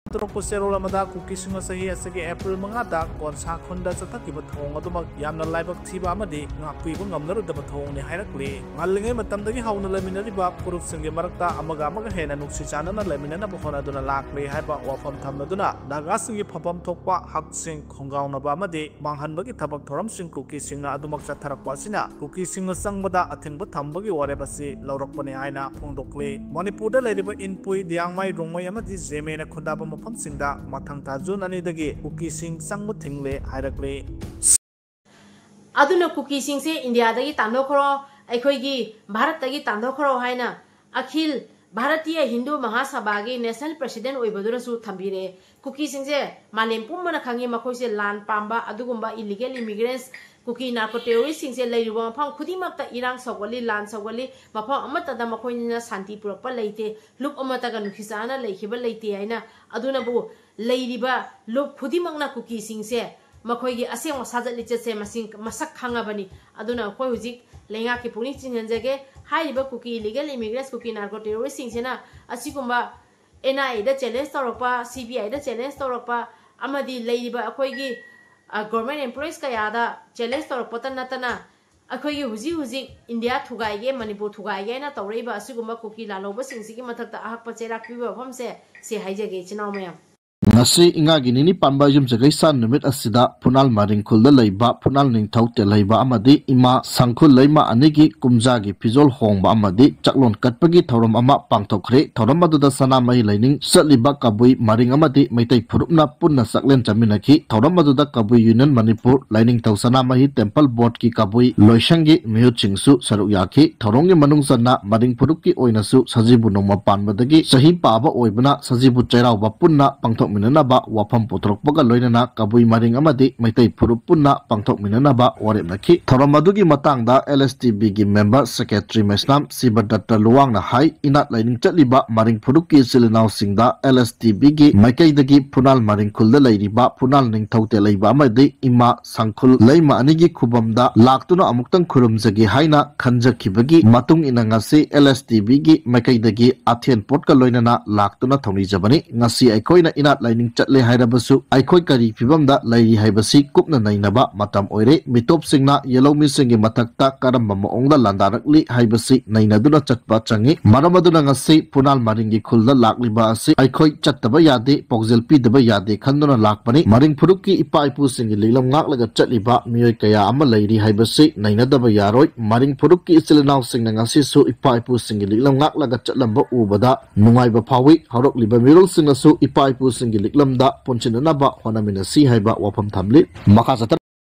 ꯇꯧꯔꯛꯄ ꯆꯦꯔꯣꯜ ꯑꯃꯗ ꯀꯨꯀꯤꯁꯤꯡꯅ ꯆꯍꯤ ꯑꯁꯤꯒꯤ ꯑꯦꯄ꯭ꯔꯤꯜ ꯃꯉꯥꯗ ꯀꯣꯟꯁꯥ ꯈꯨꯟꯗ ꯆꯠꯊꯈꯤꯕ ꯊꯧꯑꯣꯡ ꯑꯗꯨꯃꯛ ꯌꯥꯝꯅ ꯂꯥꯏꯕꯛ ꯊꯤꯕ ꯑꯃꯗꯤ ꯉꯥꯛꯄꯤꯕ ꯉꯝꯅꯔꯣꯏꯗꯕ ꯊꯧꯑꯣꯡꯅꯤ ꯍꯥꯏꯔꯛꯂꯤ꯫ ꯉꯜꯂꯤꯉꯩ ꯃꯇꯝꯗꯒꯤ ꯍꯧꯅ ꯂꯩꯃꯤꯟꯅꯔꯤꯕ ꯐꯨꯔꯨꯞꯁꯤꯡꯒꯤ ꯃꯔꯛꯇ ꯑꯃꯒ ꯑꯃꯒ ꯍꯦꯟꯅ ꯅꯨꯡꯁꯤ ꯆꯥꯟꯅꯅ ꯂꯩꯃꯤꯟꯅꯅꯕ ꯍꯣꯠꯅꯗꯨꯅ ꯂꯥꯛꯂꯤ ꯍꯥꯏꯕ ꯋꯥꯐꯝ ꯊꯝꯂꯗꯨꯅ ꯅꯥꯒꯥꯁꯤꯡꯒꯤ ꯐꯐꯝ ꯊꯣꯛꯄ ꯍꯛꯁꯤꯡ ꯈꯣꯡꯒꯥꯎꯅꯕ ꯑꯃꯗꯤ ꯃꯥꯡꯍꯟꯕꯒꯤ ꯊꯕꯛ ꯊꯧꯔꯝꯁꯤꯡ ꯀꯨꯀꯤꯁꯤꯡꯅ ꯑꯗꯨꯃꯛ ꯆꯠꯊꯔꯛꯄ ꯑꯁꯤꯅ ꯀꯨꯀꯤꯁꯤꯡꯅ ꯆꯪꯕꯗ ꯑꯊꯤꯡꯕ ꯊꯝꯕꯒꯤ ꯋꯥꯔꯦꯞ ꯑꯁꯤ ꯂꯧꯔꯛꯄꯅꯤ ꯍꯥꯏꯅ ꯐꯣꯡꯗꯣꯛꯂꯤ꯫ ꯃꯅꯤꯄꯨꯔꯗ ꯂꯩꯔꯤꯕ ꯏꯟꯄꯨꯏ, ꯂꯤꯌꯥꯡꯃꯥꯏ, ꯔꯣꯡꯃꯩ ꯑꯃꯗꯤ ꯖꯦꯃꯦꯅ ꯈꯨꯟꯗꯥꯕ ꯃꯐꯝꯁꯤꯡꯗ ꯃꯊꯪ ꯊꯥ ꯖꯨꯟ ꯑꯅꯤꯗꯒꯤ ꯀꯨꯀꯤꯁꯤꯡ ꯆꯪꯕ ꯊꯤꯡꯂꯦ ꯍꯥꯏꯔꯛꯂꯤ꯫ ꯑꯗꯨꯅ ꯀꯨꯀꯤꯁꯤꯡꯁꯦ ꯏꯟꯗꯤꯌꯥꯗꯒꯤ ꯇꯥꯟꯊꯣꯛꯈ꯭ꯔꯣ, ꯑꯩꯈꯣꯏꯒꯤ ꯚꯥꯔꯠꯇꯒꯤ ꯇꯥꯟꯊꯣꯛꯈ꯭ꯔꯣ ꯍꯥꯏꯅ ꯑꯈꯤꯜ ꯚꯥꯔꯇꯤꯌ ꯍꯤꯟꯗꯨ ꯃꯍꯥꯁꯥꯚꯥꯒꯤ ꯅꯦꯁꯅꯦꯜ ꯄ꯭ꯔꯦꯁꯤꯗꯦꯟ ꯑꯣꯏꯕꯗꯨꯅꯁꯨ ꯊꯝꯕꯤꯔꯛꯑꯦ꯫ ꯀꯨꯀꯤꯁꯤꯡꯁꯦ ꯃꯥꯂꯦꯝ ꯄꯨꯝꯕꯅ ꯈꯪꯉꯤ, ꯃꯈꯣꯏꯁꯦ ꯂꯥꯟ ꯄꯥꯝꯕ ꯑꯗꯨꯒꯨꯝꯕ ꯏꯂꯤꯒꯦꯜ ꯏꯃꯤꯒ꯭ꯔꯦꯟꯁ, ꯀꯨꯀꯤ ꯅꯥꯔꯀꯣ ꯇꯦꯔꯣꯔꯤꯁꯁꯤꯡꯁꯦ ꯂꯩꯔꯨꯕ ꯃꯐꯝ ꯈꯨꯗꯤꯡꯃꯛꯇ ꯏꯔꯥꯡ ꯁꯧꯒꯠꯂꯤ, ꯂꯥꯟ ꯁꯧꯒꯠꯂꯤ, ꯃꯐꯝ ꯑꯃꯠꯇꯗ ꯃꯈꯣꯏꯅ ꯁꯥꯟꯇꯤ ꯄꯨꯔꯛꯄ ꯂꯩꯇꯦ, ꯂꯨꯞ ꯑꯃꯠꯇꯒ ꯅꯨꯡꯁꯤ ꯆꯥꯟꯅꯅ ꯂꯩꯈꯤꯕ ꯂꯩꯇꯦ ꯍꯥꯏꯅ꯫ ꯑꯗꯨꯅꯕꯨ ꯂꯩꯔꯤꯕ ꯂꯨꯞ ꯈꯨꯗꯤꯡꯃꯛꯅ ꯀꯨꯀꯤꯁꯤꯡꯁꯦ ꯃꯈꯣꯏꯒꯤ ꯑꯁꯦꯡꯕ ꯁꯥꯖꯠ ꯂꯤꯆꯠꯁꯦ ꯃꯁꯤꯡ ꯃꯁꯛ ꯈꯪꯉꯕꯅꯤ꯫ ꯑꯗꯨꯅ ꯑꯩꯈꯣꯏ ꯍꯧꯖꯤꯛ ꯂꯩꯉꯥꯛꯀꯤ ꯄꯨꯛꯅꯤꯡ ꯆꯤꯡꯍꯟꯖꯒꯦ, ꯍꯥꯏꯔꯤꯕ ꯀꯨꯀꯤ ꯏꯂꯤꯒꯦꯜ ꯏꯃꯤꯒ꯭ꯔꯦꯟꯁ, ꯀꯨꯀꯤ ꯅꯥꯔꯀꯣ ꯇꯦꯔꯣꯔꯤꯁꯁꯤꯡꯁꯤꯅ ꯑꯁꯤꯒꯨꯝꯕ ꯑꯦꯟ ꯑꯥꯏ ꯑꯦꯗ ꯆꯦꯂꯦꯟꯖ ꯇꯧꯔꯛꯄ, ꯁꯤ ꯕꯤ ꯑꯥꯏꯗ ꯆꯦꯂꯦꯟꯖ ꯇꯧꯔꯛꯄ ꯑꯃꯗꯤ ꯂꯩꯔꯤꯕ ꯑꯩꯈꯣꯏꯒꯤ ꯒꯣꯔꯃꯦꯟ ꯑꯦꯝꯄ꯭ꯂꯣꯌꯤꯁ ꯀꯌꯥꯗ ꯆꯦꯂꯦꯟꯖ ꯇꯧꯔꯛꯄꯇ ꯅꯠꯇꯅ ꯑꯩꯈꯣꯏꯒꯤ ꯍꯧꯖꯤꯛ ꯍꯧꯖꯤꯛ ꯏꯟꯗꯤꯌꯥ ꯊꯨꯒꯥꯏꯒꯦ, ꯃꯅꯤꯄꯨꯔ ꯊꯨꯒꯥꯏꯒꯦ ꯍꯥꯏꯅ ꯇꯧꯔꯛꯏꯕ ꯑꯁꯤꯒꯨꯝꯕ ꯀꯨꯀꯤ ꯂꯥꯜꯍꯧꯕꯁꯤꯡꯁꯤꯒꯤ ꯃꯊꯛꯇ ꯑꯍꯛꯄ ꯆꯩꯔꯥꯛ ꯄꯤꯕ ꯋꯥꯐꯝꯁꯦ ꯁꯤ ꯍꯥꯏꯖꯒꯦ ꯏꯆꯤꯟ ꯏꯅꯥꯎ ꯃꯌꯥꯝ꯫ ꯉꯁꯤ ꯏꯉꯥꯒꯤ ꯅꯤꯅꯤ ꯄꯥꯟꯕ ꯌꯨꯝꯁꯀꯩꯁꯥ ꯅꯨꯃꯤꯠ ꯑꯁꯤꯗ ꯐꯨꯅꯥꯜ ꯃꯔꯤꯡ ꯈꯨꯜꯗ ꯂꯩꯕ ꯐꯨꯅꯥꯜ ꯅꯤꯡꯊꯧ ꯇꯦꯜꯍꯩꯕ ꯑꯃꯗꯤ ꯏꯃꯥ ꯁꯪꯈꯨꯜ ꯂꯩꯃ ꯑꯅꯤꯒꯤ ꯀꯨꯝꯖꯥꯒꯤ ꯐꯤꯖꯣꯜ ꯍꯣꯡꯕ ꯑꯃꯗꯤ ꯆꯥꯛꯂꯣꯟ ꯀꯠꯄꯒꯤ ꯊꯧꯔꯝ ꯑꯃ ꯄꯥꯡꯊꯣꯛꯈ꯭ꯔꯦ꯫ ꯊꯧꯔꯝ ꯑꯗꯨꯗ ꯁꯅꯥꯃꯍꯤ ꯂꯥꯏꯅꯤꯡ ꯆꯠꯂꯤꯕ ꯀꯕꯨꯏ ꯃꯔꯤꯡ ꯑꯃꯗꯤ ꯃꯩꯇꯩ ꯐꯨꯔꯨꯞꯅ ꯄꯨꯟꯅ ꯆꯥꯛꯂꯦꯟ ꯆꯥꯃꯤꯟꯅꯈꯤ꯫ ꯊꯧꯔꯝ ꯑꯗꯨꯗ ꯀꯕꯨꯏ ꯌꯨꯅꯤꯌꯟ ꯃꯅꯤꯄꯨꯔ ꯂꯥꯏꯅꯤꯡꯊꯧ ꯁꯅꯥꯃꯍꯤ ꯇꯦꯝꯄꯜ ꯕꯣꯔꯗꯀꯤ ꯀꯕꯨꯏ ꯂꯣꯏꯁꯪꯒꯤ ꯃꯤꯍꯨꯠꯁꯤꯡꯁꯨ ꯁꯔꯨꯛ ꯌꯥꯈꯤ꯫ ꯊꯧꯔꯝꯒꯤ ꯃꯅꯨꯡ ꯆꯟꯅ ꯃꯔꯤꯡ ꯐꯨꯔꯨꯞꯀꯤ ꯑꯣꯏꯅꯁꯨ ꯁꯖꯤꯕꯨ ꯅꯣꯡꯃ ꯄꯥꯟꯕꯗꯒꯤ ꯆꯍꯤ ꯄꯥꯕ ꯑꯣꯏꯕꯅ ꯁꯖꯤꯕꯨ ꯆꯩꯔꯥꯎꯕ ꯄꯨꯟꯅ ꯄꯥꯡꯊꯣꯛꯃꯤꯟꯅꯅꯕ ꯋꯥꯐꯝ ꯄꯨꯊꯣꯔꯛꯄꯒ ꯂꯣꯏꯅꯅ ꯀꯕꯨꯏ ꯃꯔꯤꯡ ꯑꯃꯗꯤ ꯃꯩꯇꯩ ꯐꯨꯔꯨꯞ ꯄꯨꯟꯅ ꯄꯥꯡꯊꯣꯛꯃꯤꯟꯅꯅꯕ ꯋꯥꯔꯦꯞꯅꯈꯤ꯫ ꯊꯧꯔꯝ ꯑꯗꯨꯒꯤ ꯃꯇꯥꯡꯗ ꯑꯦꯜ ꯑꯦꯁ ꯇꯤ ꯕꯤꯒꯤ ꯃꯦꯝꯕꯔ ꯁꯦꯀ꯭ꯔꯦꯇꯔꯤ ꯃꯩꯁꯅꯥꯝ ꯁꯤꯕꯗꯠꯇ ꯂꯨꯋꯥꯡꯅ ꯍꯥꯏ, ꯏꯅꯥꯠ ꯂꯥꯏꯅꯤꯡ ꯆꯠꯂꯤꯕ ꯃꯔꯤꯡ ꯐꯨꯔꯨꯞꯀꯤ ꯏꯆꯤꯜ ꯏꯅꯥꯎꯁꯤꯡꯗ ꯑꯦꯜ ꯑꯦꯁ ꯇꯤ ꯕꯤꯒꯤ ꯃꯥꯏꯀꯩꯗꯒꯤ ꯐꯨꯅꯥꯜ ꯃꯔꯤꯡ ꯈꯨꯜꯗ ꯂꯩꯔꯤꯕ ꯐꯨꯅꯥꯜ ꯅꯤꯡꯊꯧ ꯇꯦꯜꯍꯩꯕ ꯑꯃꯗꯤ ꯏꯃꯥ ꯁꯪꯈꯨꯜ ꯂꯩꯃ ꯑꯅꯤꯒꯤ ꯈꯨꯕꯝꯗ ꯂꯥꯛꯇꯨꯅ ꯑꯃꯨꯛꯇꯪ ꯈꯨꯔꯨꯝꯖꯒꯦ ꯍꯥꯏꯅ ꯈꯟꯖꯈꯤꯕꯒꯤ ꯃꯇꯨꯡ ꯏꯟꯅ ꯉꯁꯤ ꯑꯦꯜ ꯑꯦꯁ ꯇꯤ ꯕꯤꯒꯤ ꯃꯥꯏꯀꯩꯗꯒꯤ ꯑꯊꯦꯟ ꯄꯣꯠꯀ ꯂꯣꯏꯅꯅ ꯂꯥꯛꯇꯨꯅ ꯊꯧꯅꯤꯖꯕꯅꯤ꯫ ꯉꯁꯤ ꯑꯩꯈꯣꯏꯅ ꯏꯅꯥꯠ ꯂꯥꯏꯅꯤꯡ ꯆꯠꯂꯦ ꯍꯥꯏꯔꯕꯁꯨ ꯑꯩꯈꯣꯏ ꯀꯔꯤ ꯐꯤꯕꯝꯗ ꯂꯩꯔꯤ ꯍꯥꯏꯕꯁꯤ ꯀꯨꯞꯅ ꯅꯩꯅꯕ ꯃꯇꯝ ꯑꯣꯏꯔꯦ꯫ ꯃꯤꯇꯣꯞꯁꯤꯡꯅ ꯌꯦꯜꯍꯧꯃꯤꯁꯤꯡꯒꯤ ꯃꯊꯛꯇ ꯀꯔꯝꯕ ꯃꯑꯣꯡꯗ ꯂꯥꯟꯗꯥꯔꯛꯂꯤ ꯍꯥꯏꯕꯁꯤ ꯅꯩꯅꯗꯨꯅ ꯆꯠꯄ ꯆꯪꯉꯤ꯫ ꯃꯔꯝ ꯑꯗꯨꯅ ꯉꯁꯤ ꯐꯨꯅꯥꯜ ꯃꯔꯤꯡꯒꯤ ꯈꯨꯜꯗ ꯂꯥꯛꯂꯤꯕ ꯑꯁꯤ ꯑꯩꯈꯣꯏ ꯆꯠꯇꯕ ꯌꯥꯗꯦ, ꯄꯥꯎꯖꯦꯜ ꯄꯤꯗꯕ ꯌꯥꯗꯦ ꯈꯟꯗꯨꯅ ꯂꯥꯛꯄꯅꯤ꯫ ꯃꯔꯤꯡ ꯐꯨꯔꯨꯞꯀꯤ ꯏꯄꯥ ꯏꯄꯨꯁꯤꯡꯒꯤ ꯂꯤꯛꯂꯝ ꯉꯥꯛꯂꯒ ꯆꯠꯂꯤꯕ ꯃꯤꯑꯣꯏ ꯀꯌꯥ ꯑꯃ ꯂꯩꯔꯤ ꯍꯥꯏꯕꯁꯤ ꯅꯩꯅꯗꯕ ꯌꯥꯔꯣꯏ꯫ ꯃꯔꯤꯡ ꯐꯨꯔꯨꯞꯀꯤ ꯏꯆꯤꯜ ꯏꯅꯥꯎꯁꯤꯡꯅ ꯉꯁꯤꯁꯨ ꯏꯄꯥ ꯏꯄꯨꯁꯤꯡꯒꯤ ꯂꯤꯛꯂꯝ ꯉꯥꯛꯂꯒ ꯆꯠꯂꯝꯕ ꯎꯕꯗ ꯅꯨꯡꯉꯥꯏꯕ ꯐꯥꯎꯏ꯫ ꯍꯧꯔꯛꯂꯤꯕ ꯃꯤꯔꯣꯜꯁꯤꯡꯅꯁꯨ ꯏꯄꯥ ꯏꯄꯨꯁꯤꯡꯒꯤ ꯂꯤꯛꯂꯝꯗ ꯄꯨꯟꯁꯤꯟꯅꯅꯕ ꯍꯣꯠꯅꯃꯤꯟꯅꯁꯤ ꯍꯥꯏꯕ ꯋꯥꯐꯝ ꯊꯝꯂꯤ꯫ ꯃꯈꯥ ꯆꯠꯊꯔ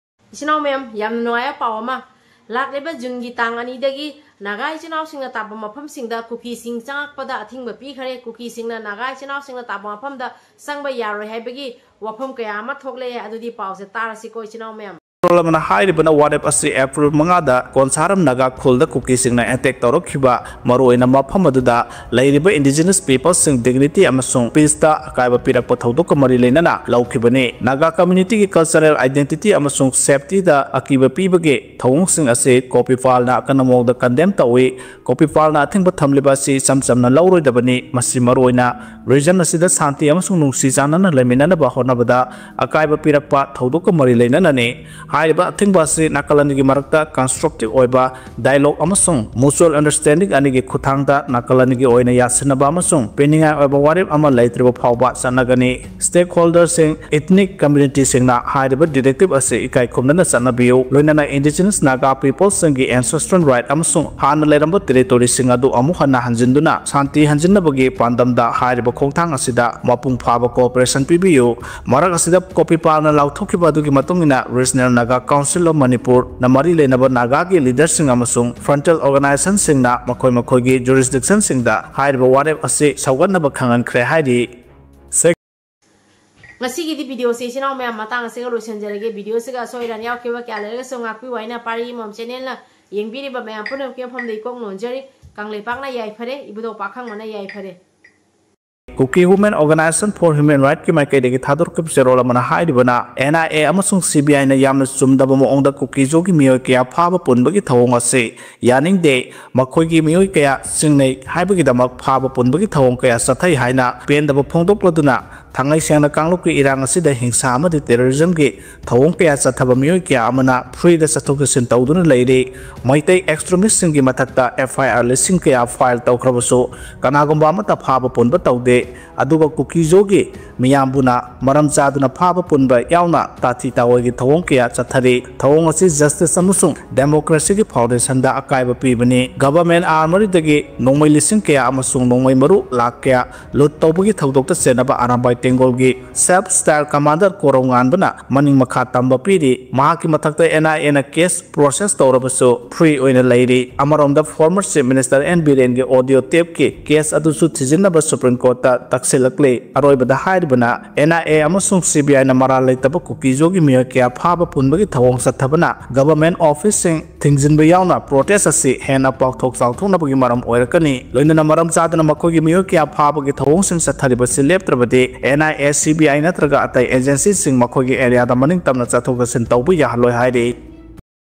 ꯏꯆꯤꯟ ꯏꯅꯥꯎ ꯃꯌꯥꯝ, ꯌꯥꯝꯅ ꯅꯨꯡꯉꯥꯏꯕ ꯄꯥꯎ ꯑꯃ꯫ ꯂꯥꯛꯂꯤꯕ ꯖꯨꯟꯒꯤ ꯇꯥꯡ ꯑꯅꯤꯗꯒꯤ ꯅꯥꯒꯥ ꯏꯆꯤꯟ ꯏꯅꯥꯎꯁꯤꯡꯅ ꯇꯥꯕ ꯃꯐꯝꯁꯤꯡꯗ ꯀꯨꯀꯤꯁꯤꯡ ꯆꯪꯉꯛꯄꯗ ꯑꯊꯤꯡꯕ ꯄꯤꯈꯔꯦ꯫ ꯀꯨꯀꯤꯁꯤꯡꯅ ꯅꯥꯒꯥ ꯏꯆꯤꯟ ꯏꯅꯥꯎꯁꯤꯡꯅ ꯇꯥꯕ ꯃꯐꯝꯗ ꯆꯪꯕ ꯌꯥꯔꯣꯏ ꯍꯥꯏꯕꯒꯤ ꯋꯥꯐꯝ ꯀꯌꯥ ꯑꯃ ꯊꯣꯛꯂꯛꯑꯦ꯫ ꯑꯗꯨꯗꯤ ꯄꯥꯎꯁꯦ ꯇꯥꯔꯁꯤꯀꯣ, ꯏꯆꯤꯟ ꯏꯅꯥꯎ ꯃꯌꯥꯝ꯫ ꯃꯔꯣꯜ ꯑꯃꯅ ꯍꯥꯏꯔꯤꯕꯅ, ꯋꯥꯔꯦꯞ ꯑꯁꯤ ꯑꯦꯄ꯭ꯔꯤꯜ ꯃꯉꯥꯗ ꯀꯣꯟꯁꯥꯔꯝ ꯅꯥꯒꯥ ꯈꯨꯜꯗ ꯀꯨꯀꯤꯁꯤꯡꯅ ꯑꯦꯇꯦꯛ ꯇꯧꯔꯛꯈꯤꯕ ꯃꯔꯨꯑꯣꯏꯅ ꯃꯐꯝ ꯑꯗꯨꯗ ꯂꯩꯔꯤꯕ indigenous peopleꯁꯤꯡ dignity ꯑꯃꯁꯨꯡ peaceꯇ ꯑꯀꯥꯏꯕ ꯄꯤꯔꯛꯄ ꯊꯧꯗꯣꯛꯀ ꯃꯔꯤ ꯂꯩꯅꯅ ꯂꯧꯈꯤꯕꯅꯤ꯫ ꯅꯥꯒꯥ communityꯒꯤ cultural identity ꯑꯃꯁꯨꯡ safetyꯗ ꯑꯀꯤꯕ ꯄꯤꯕꯒꯤ ꯊꯧꯑꯣꯡꯁꯤꯡ ꯑꯁꯤ ꯀꯣꯄꯤꯄꯥꯜꯅ ꯑꯀꯟꯕ ꯃꯑꯣꯡꯗ condemn ꯇꯧꯏ꯫ ꯀꯣꯄꯤꯄꯥꯜꯅ ꯑꯊꯤꯡꯕ ꯊꯝꯂꯤꯕ ꯑꯁꯤ ꯏꯆꯝ ꯆꯝꯅ ꯂꯧꯔꯣꯏꯗꯕꯅꯤ꯫ ꯃꯁꯤ ꯃꯔꯨꯑꯣꯏꯅ region ꯑꯁꯤꯗ ꯁꯥꯟꯇꯤ ꯑꯃꯁꯨꯡ ꯅꯨꯡꯁꯤ ꯆꯥꯟꯅꯅ ꯂꯩꯃꯤꯟꯅꯅꯕ ꯍꯣꯠꯅꯕꯗ ꯑꯀꯥꯏꯕ ꯄꯤꯔꯛꯄ ꯊꯧꯗꯣꯛꯀ ꯃꯔꯤ ꯂꯩꯅꯅꯅꯤ꯫ ꯍꯥꯏꯔꯤꯕ ꯑꯊꯤꯡꯕ ꯑꯁꯤ ꯅꯥꯀꯜ ꯑꯅꯤꯒꯤ ꯃꯔꯛꯇ constructive ꯑꯣꯏꯕ dialogue ꯑꯃꯁꯨꯡ mutual understanding ꯑꯅꯤꯒꯤ ꯈꯨꯠꯊꯥꯡꯗ ꯅꯥꯀꯜ ꯑꯅꯤꯒꯤ ꯑꯣꯏꯅ ꯌꯥꯁꯤꯟꯅꯕ ꯑꯃꯁꯨꯡ ꯄꯤꯅꯤꯡꯉꯥꯏ ꯑꯣꯏꯕ ꯋꯥꯔꯦꯞ ꯑꯃ ꯂꯩꯇ꯭ꯔꯤꯕ ꯐꯥꯎꯕ ꯆꯠꯅꯒꯅꯤ꯫ Stakeholderꯁꯤꯡ, ethnic communityꯁꯤꯡꯅ ꯍꯥꯏꯔꯤꯕ directive ꯑꯁꯤ ꯏꯀꯥꯏ ꯈꯨꯝꯅꯅ ꯆꯠꯅꯕꯤꯌꯨ, ꯂꯣꯏꯅꯅ indigenous Naga peopleꯁꯤꯡꯒꯤ ancestral right ꯑꯃꯁꯨꯡ ꯍꯥꯟꯅ ꯂꯩꯔꯝꯕ territoryꯁꯤꯡ ꯑꯗꯨ ꯑꯃꯨꯛ ꯍꯟꯅ ꯍꯟꯖꯤꯟꯗꯨꯅ ꯁꯥꯟꯇꯤ ꯍꯟꯖꯤꯟꯅꯕꯒꯤ ꯄꯥꯟꯗꯝꯗ ꯍꯥꯏꯔꯤꯕ ꯈꯣꯡꯊꯥꯡ ꯑꯁꯤꯗ ꯃꯄꯨꯡ ꯐꯥꯕ cooperation ꯄꯤꯕꯤꯌꯨ꯫ ꯃꯔꯛ ꯑꯁꯤꯗ ꯀꯣꯄꯤꯄꯥꯜꯅ ꯂꯥꯎꯊꯣꯛꯈꯤꯕ ꯑꯗꯨꯒꯤ ꯃꯇꯨꯡ ꯏꯟꯅ Regional Naga Council of Manipurꯅ ꯃꯔꯤ ꯂꯩꯅꯕ ꯅꯥꯒꯥꯒꯤ leaderꯁꯤꯡ ꯑꯃꯁꯨꯡ frontal organizationꯁꯤꯡꯅ ꯃꯈꯣꯏ ꯃꯈꯣꯏꯒꯤ jurisdictionꯁꯤꯡꯗ ꯍꯥꯏꯔꯤꯕ ꯋꯥꯔꯦꯞ ꯑꯁꯤ ꯁꯧꯒꯠꯅꯕ ꯈꯪꯍꯟꯈ꯭ꯔꯦ ꯍꯥꯏꯔꯤ꯫ ꯉꯁꯤꯒꯤꯗꯤ videoꯁꯦ ꯏꯆꯤꯟ ꯏꯅꯥꯎ ꯃꯌꯥꯝ ꯃꯇꯥꯡ ꯑꯁꯤꯒ ꯂꯣꯏꯁꯤꯟꯖꯔꯒꯦ꯫ Videoꯁꯤꯒ ꯑꯁꯣꯏ ꯑꯔꯥꯟ ꯌꯥꯎꯈꯤꯕ ꯀꯌꯥ ꯂꯩꯔꯒꯁꯨ ꯉꯥꯛꯄꯤꯌꯨ ꯍꯥꯏꯅ ꯄꯥꯔꯤ ꯑꯃꯃꯝ channelꯅ ꯌꯦꯡꯕꯤꯔꯤꯕ ꯃꯌꯥꯝ ꯄꯨꯝꯅꯃꯛꯀꯤ ꯃꯐꯝꯗ ꯏꯀꯣꯛ ꯅꯣꯟꯖꯔꯤ꯫ ꯀꯪꯂꯩꯄꯥꯛꯅ ꯌꯥꯏꯐꯔꯦ, ꯏꯕꯨꯙꯧ ꯄꯥꯈꯪꯕꯅ ꯌꯥꯏꯐꯔꯦ꯫ Kuki Women Organization for Human Rightꯀꯤ ꯃꯥꯏꯀꯩꯗꯒꯤ ꯊꯥꯗꯣꯔꯛꯈꯤꯕ ꯆꯦꯔꯣꯜ ꯑꯃꯅ ꯍꯥꯏꯔꯤꯕꯅ, NIA ꯑꯃꯁꯨꯡ CBIꯅ ꯌꯥꯝꯅ ꯆꯨꯝꯗꯕ ꯃꯑꯣꯡꯗ ꯀꯨꯀꯤꯖꯣꯒꯤ ꯃꯤꯑꯣꯏ ꯀꯌꯥ ꯐꯥꯕ ꯄꯨꯟꯕꯒꯤ ꯊꯧꯑꯣꯡ ꯑꯁꯤ ꯌꯥꯅꯤꯡꯗꯦ, ꯃꯈꯣꯏꯒꯤ ꯃꯤꯑꯣꯏ ꯀꯌꯥ ꯆꯤꯡꯅꯩ ꯍꯥꯏꯕꯒꯤꯗꯃꯛ ꯐꯥꯕ ꯄꯨꯟꯕꯒꯤ ꯊꯧꯑꯣꯡ ꯀꯌꯥ ꯆꯠꯊꯩ ꯍꯥꯏꯅ ꯄꯦꯟꯗꯕ ꯐꯣꯡꯗꯣꯛꯂꯗꯨꯅ, ꯊꯥꯡꯉꯩ ꯁꯦꯡꯅ ꯀꯥꯡꯂꯨꯞꯀꯤ ꯏꯔꯥꯡ ꯑꯁꯤꯗ ꯍꯤꯡꯁꯥ ꯑꯃꯗꯤ terrorismꯒꯤ ꯊꯧꯑꯣꯡ ꯀꯌꯥ ꯆꯠꯊꯕ ꯃꯤꯑꯣꯏ ꯀꯌꯥ ꯑꯃꯅ freeꯗ ꯆꯠꯊꯣꯛ ꯆꯠꯁꯤꯟ ꯇꯧꯗꯨꯅ ꯂꯩꯔꯤ꯫ ꯃꯩꯇꯩ extremistꯁꯤꯡꯒꯤ ꯃꯊꯛꯇ FIR ꯂꯤꯁꯤꯡ ꯀꯌꯥ file ꯇꯧꯈ꯭ꯔꯕꯁꯨ ꯀꯅꯥꯒꯨꯝꯕ ꯑꯃꯠꯇ ꯐꯥꯕ ꯄꯨꯟꯕ ꯇꯧꯗꯦ꯫ ꯑꯗꯨꯒ ꯀꯨꯀꯤꯖꯣꯒꯤ ꯃꯤꯌꯥꯝꯕꯨꯅ ꯃꯔꯝ ꯆꯥꯗꯨꯅ ꯐꯥꯕ ꯄꯨꯟꯕ ꯌꯥꯎꯅ ꯇꯥꯊꯤ ꯇꯥꯑꯣꯏꯒꯤ ꯊꯧꯑꯣꯡ ꯀꯌꯥ ꯆꯠꯊꯔꯤ꯫ ꯊꯧꯑꯣꯡ ꯑꯁꯤ justice ꯑꯃꯁꯨꯡ democracyꯒꯤ foundationꯗ ꯑꯀꯥꯏꯕ ꯄꯤꯕꯅꯤ꯫ Government armoryꯗꯒꯤ ꯅꯣꯡꯃꯩ ꯂꯤꯁꯤꯡ ꯀꯌꯥ ꯑꯃꯁꯨꯡ ꯅꯣꯡꯃꯩ ꯃꯔꯨ ꯂꯥꯈ ꯀꯌꯥ loot ꯇꯧꯕꯒꯤ ꯊꯧꯗꯣꯛꯇ ꯆꯦꯟꯅꯕ ꯑꯔꯥꯝꯕꯥꯏ ꯇꯦꯡꯒꯣꯜꯒꯤ self style commander ꯀꯣꯔꯧ ꯉꯥꯟꯕꯅ ꯃꯅꯤꯡ ꯃꯈꯥ ꯇꯝꯕ ꯄꯤꯔꯤ꯫ ꯃꯍꯥꯛꯀꯤ ꯃꯊꯛꯇ NIAꯅ case process ꯇꯧꯔꯕꯁꯨ free ꯑꯣꯏꯅ ꯂꯩꯔꯤ꯫ ꯑꯃꯔꯣꯝꯗ former Chief Minister N ꯕꯤꯔꯦꯟꯒꯤ audio tapeꯀꯤ case ꯑꯗꯨꯁꯨ ꯊꯤꯖꯤꯟꯅꯕ Supreme Courtꯇ ꯇꯛꯁꯤꯜꯂꯛꯂꯤ꯫ ꯑꯔꯣꯏꯕꯗ ꯍꯥꯏꯔꯤꯕꯅ, NIA ꯑꯃꯁꯨꯡ CBIꯅ ꯃꯔꯥꯜ ꯂꯩꯇꯕ ꯀꯨꯀꯤꯖꯣꯒꯤ ꯃꯤꯑꯣꯏ ꯀꯌꯥ ꯐꯥꯕ ꯄꯨꯟꯕꯒꯤ ꯊꯧꯑꯣꯡ ꯆꯠꯊꯕꯅ government officeꯁꯤꯡ ꯊꯤꯡꯖꯤꯟꯕ ꯌꯥꯎꯅ protest ꯑꯁꯤ ꯍꯦꯟꯅ ꯄꯥꯛꯊꯣꯛ ꯆꯥꯎꯊꯣꯛꯅꯕꯒꯤ ꯃꯔꯝ ꯑꯣꯏꯔꯛꯀꯅꯤ꯫ ꯂꯣꯏꯅꯅ ꯃꯔꯝ ꯆꯥꯗꯅ ꯃꯈꯣꯏꯒꯤ ꯃꯤꯑꯣꯏ ꯀꯌꯥ ꯐꯥꯕꯒꯤ ꯊꯧꯑꯣꯡꯁꯤꯡ ꯆꯠꯊꯔꯤꯕꯁꯤ ꯂꯦꯞꯇ꯭ꯔꯕꯗꯤ NIA, CBI ꯅꯠꯇ꯭ꯔꯒ ꯑꯇꯩ agencyꯁꯤꯡ ꯃꯈꯣꯏꯒꯤ areaꯗ ꯃꯅꯤꯡ ꯇꯝꯅ ꯆꯠꯊꯣꯛ ꯆꯠꯁꯤꯟ ꯇꯧꯕ ꯌꯥꯍꯜꯂꯣꯏ ꯍꯥꯏꯔꯤ꯫